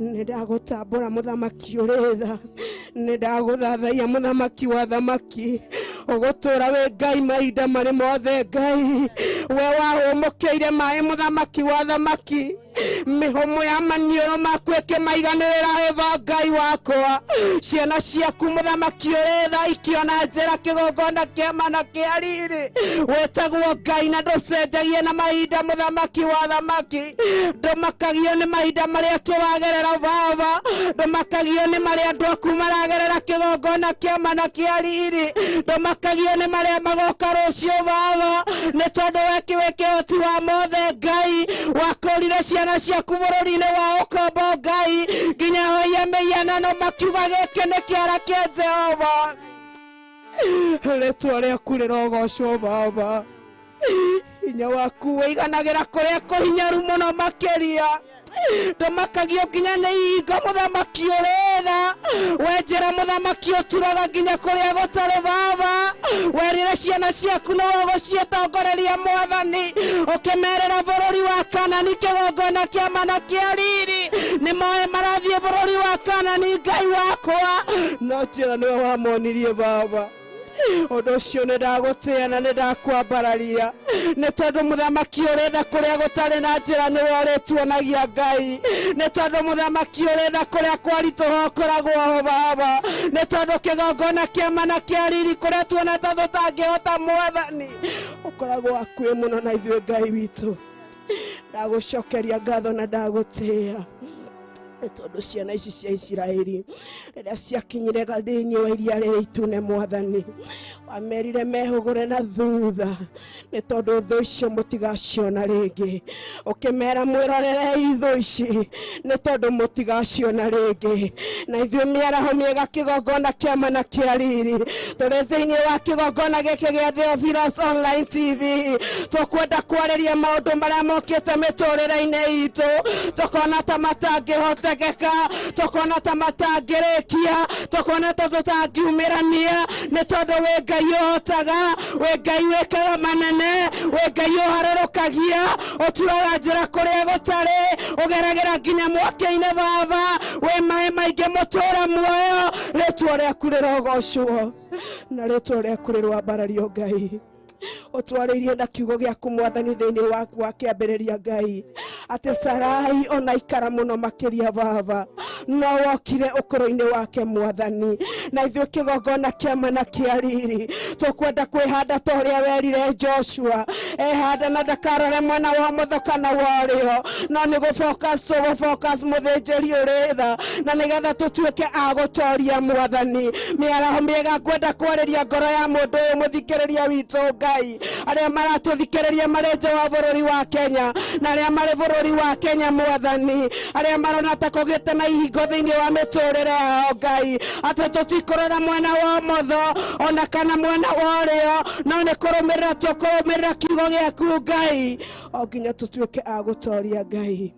nĩ ndagũtambũra mũthamaki ũrĩ tha, nĩ ndagũthathaiya mũthamaki wa thamaki, ũgũtũũra wĩ Ngai mahinda marĩ mothe Ngai. We wahũmũkĩire maĩ mũthamaki wa thamaki, mĩhũmũ ya maniũrũ maku ĩkĩmaiganĩrĩra ĩva Ngai wakwa. Ciana ciaku mũthamaki ũrĩ tha ikĩona njĩra kĩgongona kĩa mana kĩa riri, wĩtagwo Ngai na ndũcenjagia na mahinda mũthamaki wa thamaki. Ndũmakagio nĩ mahinda marĩa tũragerera Baba, ndũmakagio nĩ marĩa andũ aku maragerera kĩgongona kĩa mana kĩa riri, ndũmakagio nĩ marĩa magoka rũciũ Baba, nĩ tondũ we wĩ kĩhoti wa mothe Ngai. Wakũrire ciana ciaku bũrũri-inĩ wa ũkombo Ngai, nginya hoia mĩhianano makiuga gĩkĩ nĩ kĩara kĩa Jehova. Rĩtwa rĩaku rĩrogocwo Baba, hinya waku wĩiganagĩra kũrĩa kũhinyaru mũno makĩria, ndũmakagio nginya nĩ ihingo mũthamaki ũrĩ tha, we njĩra mũthamaki ũturaga nginya kũrĩa gũtarĩ Baba. Werire ciana ciaku nĩwe ũgũciĩtongoreria Mwathani, ũkĩmerĩra bũrũri wa Kanani kĩgongona kĩa mana kĩa riri, nĩ moĩ marathiĩ bũrũri wa Kanani Ngai wakwa, no njĩra nĩwe wamonirie Baba. Ũndũ ũcio nĩ ndagũtĩĩa na nĩ ndakwambararia, nĩ tondũ mũthamaki ũrĩ tha kũrĩa gũtarĩ na njĩra nĩwe ũrĩtuonagia Ngai, nĩ tondũ mũthamaki ũrĩ tha kũrĩa kwaritũha ũkoragwo ho Baba, nĩ tondũ kĩgongona kĩa mana kĩa riri kũrĩa tuona ta tũtangĩhota Mwathani ũkoragwo hakuhĩ mũno na ithuĩ Ngai witũ. Ndagũcokeria ngatho na ndagũtĩĩa nĩ tondũ ciana ici cia Isiraeli rĩrĩa ciakinyire thĩinĩ wa iria rĩrĩ itune Mwathani wamerire mehũgũre na thutha, nĩ tondũ thũ icio mũtigaciona rĩngĩ. Ũkĩmera mwĩrorerei thũ ici nĩ tondũ mũtigaciona rĩngĩ. Na ithuĩ mĩaraho mĩega kĩgongona kĩa mana kĩa riri tũrĩ thĩinĩ wa kĩgongona gĩkĩ gĩa Theophilus Online TV, tũkwenda kwarĩria maũndũ marĩa mokĩte mĩtũrĩre-inĩ itũ, tũkona ta matangĩhotekeka, tũkona ta matangĩrĩkia, tũkona ta tũtangiumĩrania, nĩ tondũ wĩ Ngai ũhotaga, wĩ Ngai wĩkaga manene, wĩ Ngai ũharũrũkagia, ũturaga njĩra kũrĩa gũtarĩ, ũgeragĩra nginya mwaki-inĩ Baba, wĩ maĩ maingĩ mũtũra muoyo. Rĩtwa rĩaku rĩrogocwo na rĩtwa rĩaku rĩroambarario Ngai. Ũtwarĩirie na kiugo gĩaku Mwathani thĩinĩ waku wa kĩambĩrĩria Ngai, Atĩ Sarai ona ikara mũno makĩria baba, no wokire ũkũrũ-inĩ wake mwathani. Na ithuĩ kĩgongona kĩama na kĩa riri tũkwenda kwĩhanda ta ũrĩa werire Joshua, ehanda na ndakarore mwena wa ũmotho kana wa ũrĩo, no nĩ gũ-focus tũgũ-focus mũthĩnjĩri ũrĩ tha, na nĩgetha tũtuĩke a gũtoria mwathani. Mĩaraho mĩega ngwenda kwarĩria ngoro ya mũndũ ũyũ mũthikĩrĩria witũ Ngai, arĩa maratũthikĩrĩria marĩ nja wa bũrũri wa Kenya na arĩa marĩ bũrũri wa Kenya mwathani, arĩa marona ta kũgĩte na ihingo thĩinĩ wa mĩtũrĩre yao Ngai, atĩ tũtikũrora mwena wa ũmotho ona kana mwena wa ũrĩo, no nĩ kũrũmĩrĩra tũkũrũmĩrĩra kiugo gĩaku Ngai, o nginya tũtuĩke a gũtoria Ngai.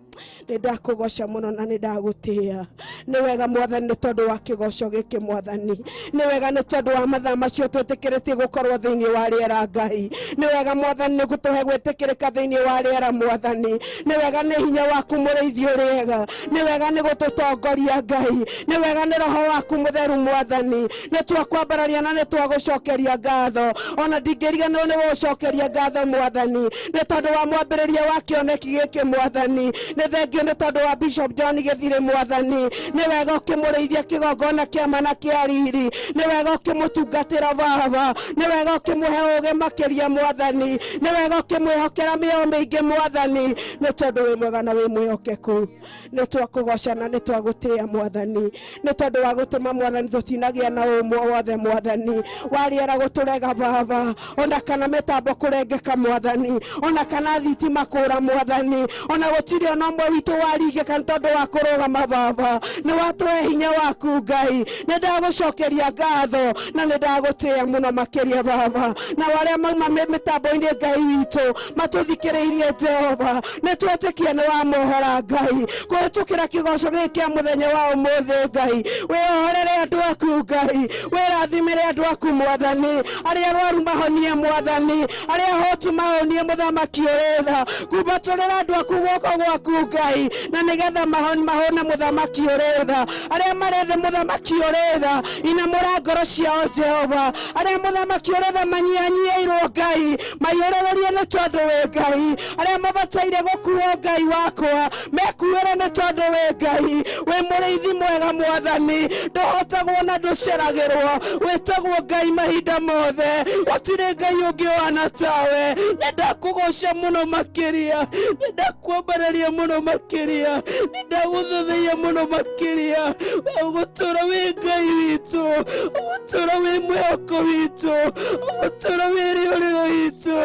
Nĩ ndakũgoca mũno na nĩ ndagũtĩĩa. Nĩ wega mwathani nĩ tondũ wa kĩgoco gĩkĩ mwathani, nĩ wega nĩ tondũ wa mathaa macio twĩtĩkĩrĩtie gũkorwo thĩinĩ wa rĩera Ngai, nĩ wega mwathani nĩ gũtũhe gwĩtĩkĩrĩka thĩinĩ wa rĩera mwathani, nĩ wega nĩ hinya waku mũrĩithi ũrĩega, nĩ wega nĩ gũtũtongoria Ngai, nĩ wega nĩ roho waku mũtheru mwathani, nĩ twakwambararia na nĩ twagũcokeria ngatho, ona ndingĩriganĩrwo nĩ gũgũcokeria ngatho mwathani, nĩ tondũ wa mwambĩrĩria wa kĩoneki gĩkĩ mwathani, nĩ thengio nĩ tondũ wa Bishop John Gĩthirĩ mwathani, nĩ wega ũkĩmũrĩithia kĩgongona kĩama na kĩa riri, nĩ wega ũkĩmũtungatĩra baba, nĩ wega ũkĩmũhe ũũgĩ makĩria mwathani, nĩ wega ũkĩmwĩhokera mĩoyo mĩingĩ mwathani, nĩ tondũ wĩ mwega na wĩ mwĩhokeku. Nĩ twakũgoca na nĩ twagũtĩĩa mwathani, nĩ tondũ wa gũtũma mwathani tũtinagĩa na ũmwe wothe mwathani, wa rĩera gũtũrega baba, ona kana mĩtambo kũrengeka mwathani, ona kana thitima kũra mwathani, ona gũtirĩ ona ũmwe witũ waringĩka nĩ tondũ wa kũrũgama baba, nĩ watũhe hinya waku Ngai, nĩ ndagũcokeria ngatho na nĩ ndagũtĩĩa mũno makĩria baba, na arĩa mauma mĩtambo-inĩ Ngai witũ matũthikĩrĩirie Jehova, nĩ twetĩkia nĩ wamohora Ngai, kũhĩtũkĩra kĩgoco gĩkĩ kĩa mũthenya wa ũmũthĩ Ngai, wĩohorere andũ aku Ngai, wĩrathimĩre andũ aku mwathani, arĩa arwaru mahonie mwathani, arĩa ahotu mahonie mũthamaki ũrĩ tha, kumbatũrĩra andũ aku guoko gwaku Ngai, na nĩgetha mahone mũthamaki ũrĩ tha, arĩa marĩ thĩ mũthamaki ũrĩ tha, inamũra ngoro ciao Jehova, arĩa mũthamaki ũrĩ tha manyihanyiihĩirwo Ngai, maiyũrĩrĩrie nĩ tondũ wĩ Ngai, arĩa mabataire gũkuo Ngai wakwa, mekuĩre nĩ tondũ wĩ Ngai, wĩ mũrĩithi mwega mwathani, ndũhotagwo na ndũceragĩrwo, wĩtagwo Ngai mahinda mothe, gũtirĩ Ngai ũngĩ ũhana tawe. Nĩ ndakũgoca mũno makĩria, nĩ ndakwambararia mũno makĩria, nĩ ndagũthathaiya mũno makĩria, we ũgũtũra wĩ Ngai witũ, ũgũtũra wĩ mwĩhoko witũ, ũgũtũra wĩ rĩũrĩro witũ,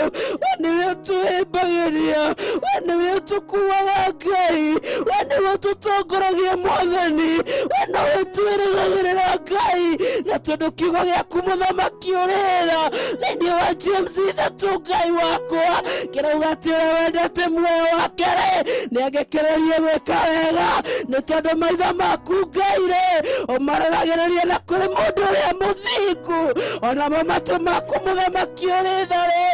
we nĩwe ũtũhĩmbagĩria, we nĩwe ũtũkuaga Ngai, we nĩwe ũtũtongoragia mwathani, we nowe ũtwĩrĩgagĩrĩra Ngai, na tondũ kiugo gĩaku mũthamaki ũrĩ tha thĩinĩ wa James 3 Ngai wakwa kĩrauga atĩ ũrĩa wendete muoyo wake rĩ nĩ angĩkĩrĩrie gwĩka wega, nĩ tondũ maitho maku Ngai rĩ ũmaroragĩrĩria na kũrĩ mũndũ ũrĩa mũthingu, onamo matũ maku mũthamaki ũrĩ tha rĩ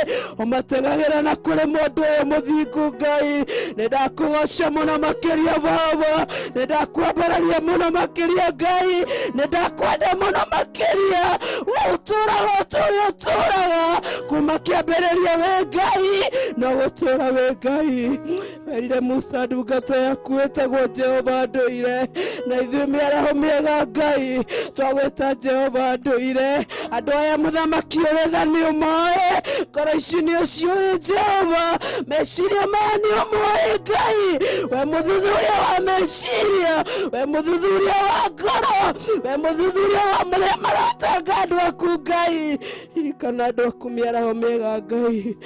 ũmategagĩra na kũrĩ mũndũ ũyũ mũthingu Ngai. Nĩ ndakũgoca mũno makĩria baba, nĩ ndakwambararia mũno makĩria Ngai, nĩ ndakwenda mũno makĩria, we ũtũraga ũtũrĩa ũtũraga kuma kĩambĩrĩria wĩ Ngai, no gũtũra wĩ Ngai. Werire Musa ndungata yaku ĩtagwo Jehova ndũire, na ithuĩ mĩaraho mĩega Ngai twagwĩta Jehova ndũire. Andũ aya mũthamaki ũrĩ tha nĩ ũmoĩ, ngoro ici nĩ ũciũĩ Jehova, meciria maya nĩ ũmoĩ Ngai, we mũthuthuria wa meciria, we mũthuthuria wa ngoro, we mũthuthuria wa marĩa maratanga andũ aku Ngai. Ririkana andũ aku mĩaraho mĩega Ngai,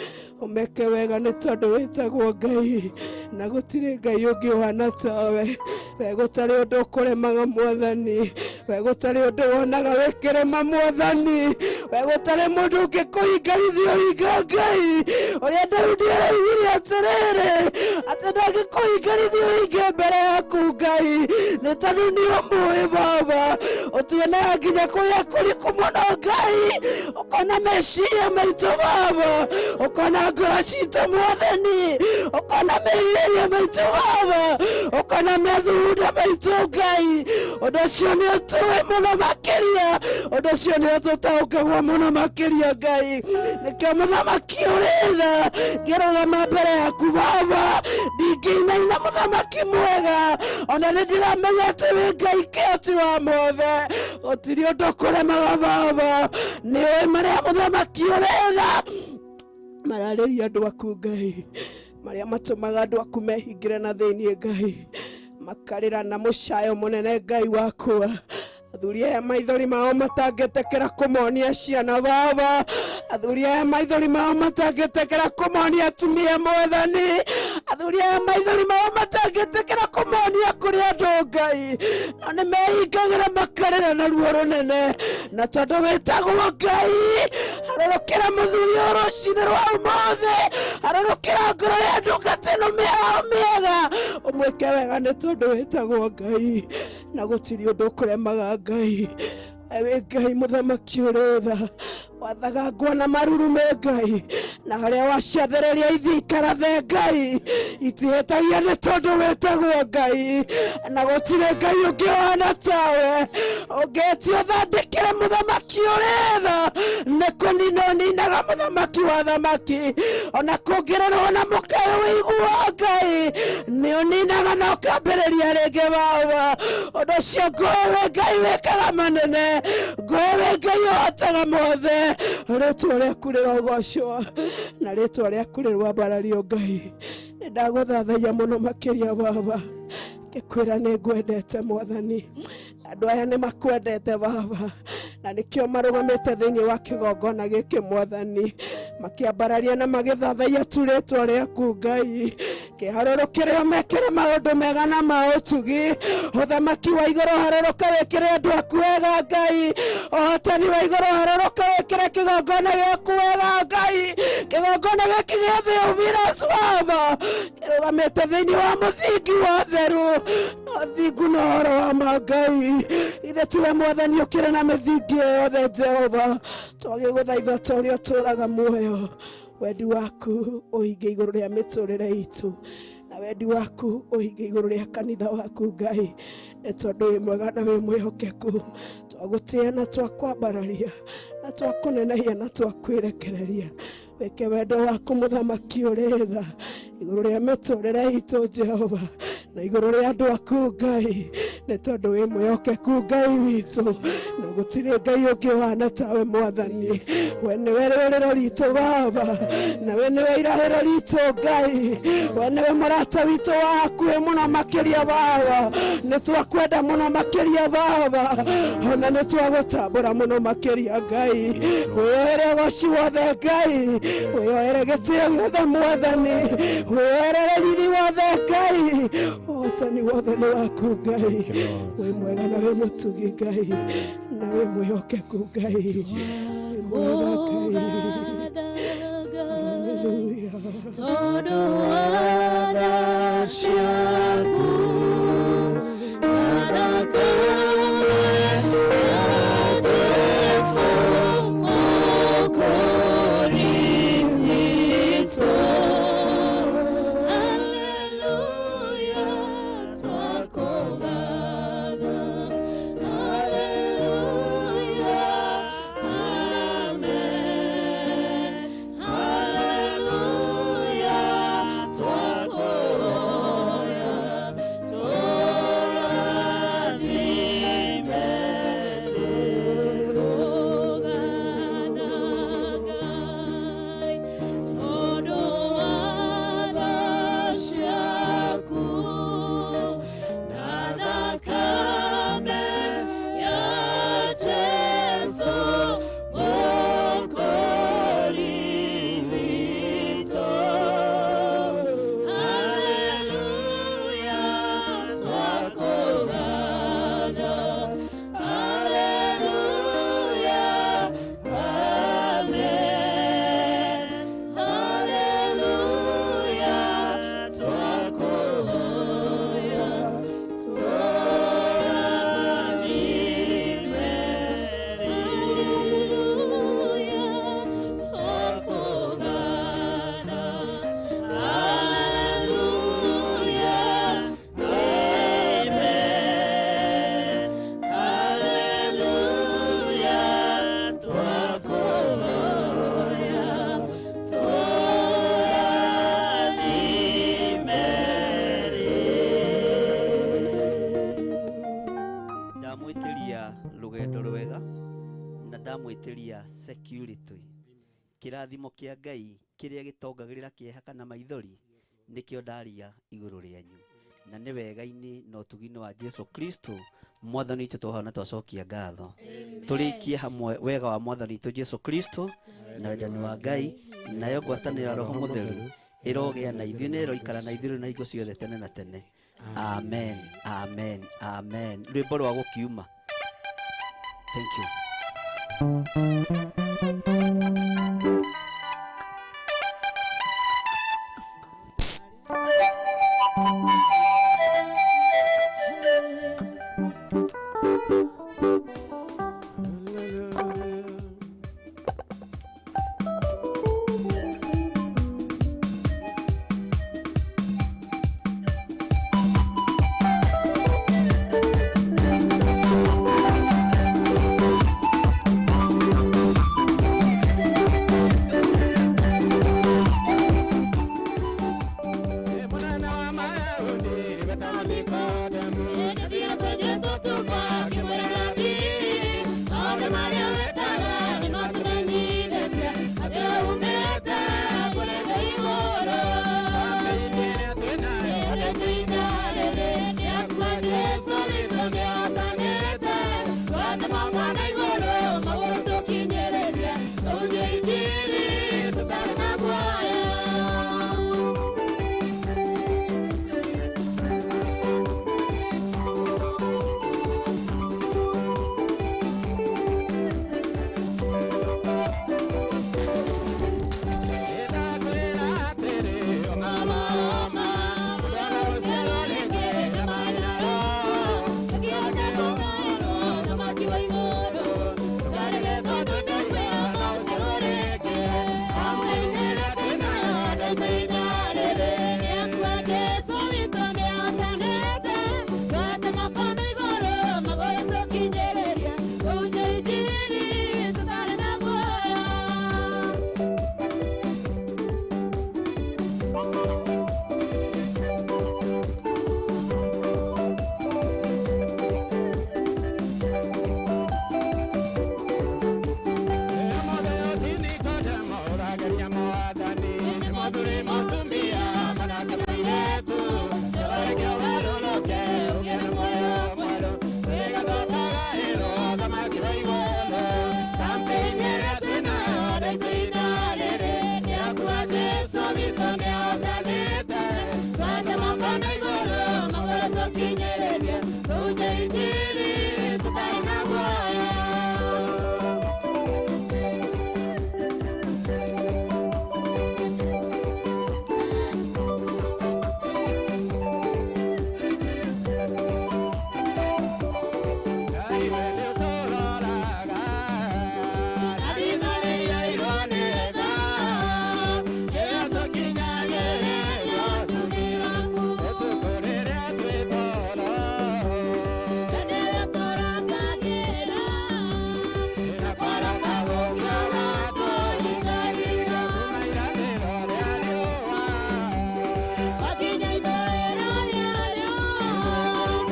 ũmeke wega nĩ tondũ wĩtagwo Ngai, na gũtirĩ Ngai ũngĩ ũhana tawe. We gũtarĩ ũndũ ũkũremaga mwathani, we gũtarĩ ũndũ wonaga wĩkĩrema mwathani, we gũtarĩ mũndũ ũngĩkũhingarithia ũhinga Ngai. Ũrĩa Daudi araugire atĩrĩrĩ, atĩ ndangĩkũhingarithia ũhinge mbere yaku Ngai, nĩ tondũ nĩ ũmũĩ baba, ũtuonaga nginya kũrĩa kũriku mũno Ngai, ũkona meciria maitũ baba, ũkona Ngoro citũ Mwathani, ũkona merirĩria maitũ Baba, ũkona methugunda maitũ Ngai. Ũndũ ũcio nĩ ũtũĩ mũno makĩria, ũndũ ũcio nĩ ũtũtaũkagwo mũno makĩria Ngai. Nĩkĩo mũthamaki ũrĩ tha, ngĩrũgama mbere yaku Baba, ndingĩinaina mũthamaki mwega, ona nĩ ndĩramenya atĩ wĩ Ngai kĩhoti wa mothe, gũtirĩ ũndũ ũkũremaga Baba. Nĩ ũĩ marĩa mũthamaki ũrĩ tha mararĩria andũ aku Ngai, marĩa matũmaga andũ aku mehingĩre na thĩiniĩ Ngai, makarĩra na mũcayo mũnene Ngai wakwa. Athuri aya maithori mao matangĩtĩkĩra kũmonia ciana Baba, athuri aya maithori mao matangĩtĩkĩra kũmonia atumia Mwathani, athuri aya maithori mao matangĩtĩkĩra kũmonia kũrĩ andũ Ngai, no nĩ mehingagĩra makarĩra na ruo rũnene, na tondũ wĩtagwo Ngai, harũrũkĩra mũthuri ũyũ rũcinĩ rwa ũmũthĩ, harũrũkĩra ngoro ya ndungata ĩno mĩao mĩega, ũmwĩke wega nĩ tondũ wĩtagwo Ngai, na gũtirĩ ũndũ ũkũremaga Ngai. Ewe Ngai mũthamaki ũrĩ tha, wathaga ngwa na marurume Ngai, na harĩa waciathĩrĩria ithiĩ ikarathe Ngai, itihĩtagia nĩ tondũ wĩtagwo Ngai, na gũtirĩ Ngai ũngĩ ũhana tawe. Ũngĩtio ũthandĩkĩre mũthamaki ũrĩ tha, nĩ kũnina ũninaga mũthamaki wa thamaki, ona kũngĩrĩrwo na mũkayo wĩiguo Ngai, nĩ ũninaga na ũkambĩrĩria rĩngĩ Baba. Ũndũ ũcio ngũĩ wĩ Ngai wĩkaga manene, ngũĩ wĩ Ngai ũhotaga mothe, rĩtwa rĩaku rĩrogocwo na rĩtwa rĩaku rĩrwambarario Ngai. Nĩ ndagũthathaiya mũno makĩria Baba, ngĩkwĩra nĩ ngwendete Mwathani. Andũ aya nĩ makwendete Baba, na nĩkĩo marũgamĩte thĩinĩ wa kĩgongona gĩkĩ Mwathani, makĩambararia na magĩthathaiya tu rĩtwa rĩaku Ngai. Kĩharũrũkĩre ũmekĩre maũndũ mega na ma ũtugi, ũthamaki wa igũrũ harũrũka wĩkĩre andũ aku wega Ngai, ũhotani wa igũrũ harũrũka wĩkĩre kĩgongona gĩaku wega Ngai, kĩgongona gĩkĩ gĩa Theophilus Baba kĩrũgamĩte thĩinĩ wa mũthingi wa ũtheru na ũthingu na ũhoro wa ma Ngai. Ithe tiwe Mwathani ũkĩrĩ na mĩthingi ĩyo yothe Jehova, twagĩgũthaitha ta ũrĩa ũtũũraga muoyo, wendi waku ũhinge igũrũ rĩa mĩtũrĩre itũ, na wendi waku ũhinge igũrũ rĩa kanitha waku Ngai, nĩ tondũ wĩ mwega na wĩ mwĩhokeku. Twagũtĩĩa na twakwambararia na twakũnenehia na twakwĩrekereria, wĩke wendo waku mũthamaki ũrĩ tha igũrũ rĩa mĩtũrĩre itũ Jehova, na igũrũ rĩa andũ aku Ngai, nĩ tondũ wĩ mwĩhokeku Ngai witũ, na gũtirĩ Ngai ũngĩ ũhana tawe Mwathani. We nĩwe rĩũrĩro ritũ Baba, na we nĩwe irahĩro ritũ Ngai, we nĩwe mũrata witũ wa hakuhĩ mũno makĩria Baba. Nĩ twakwenda mũno makĩria Baba, ona nĩ twagũtambũra mũno makĩria Ngai. Wĩyoere ũgoci wothe Ngai, wĩyoere gĩtĩo gĩothe Mwathani, wĩyoere riri wothe Ngai, ũhotani wothe nĩ waku Ngai. Wĩ mwega na wĩ mũtugi Ngai, na wĩ mwĩhokeku Ngai, wĩ mwega Ngai. Hallelujah. Tondũ wa tha ciaku na thakame ya Jesũ Mwokozi witũ. Haleluya, twakũgatha. Haleluya, amen. Haleluya, twakũhoya, Ndamwĩtĩria security, kĩrathimo kĩa Ngai kĩrĩa gĩtongagĩrĩra kĩeha kana maithori, nĩkĩo ndaria igũrũ rĩanyu, na nĩ wega-inĩ na ũtugi-inĩ wa Jesu Kristo Mwathani witũ twahona twacokia ngatho. Tũrĩkie hamwe wega wa Mwathani witũ Jesu Kristo na wendani wa Ngai nayo ngwatanĩro ya Roho Mũtheru ĩrogĩa na ithuĩ na ĩroikara na ithuĩ rĩu na hingo ciothe tene na tene. Amen, amen, amen. Rwĩmbo rwa gũkiuma. Thank you.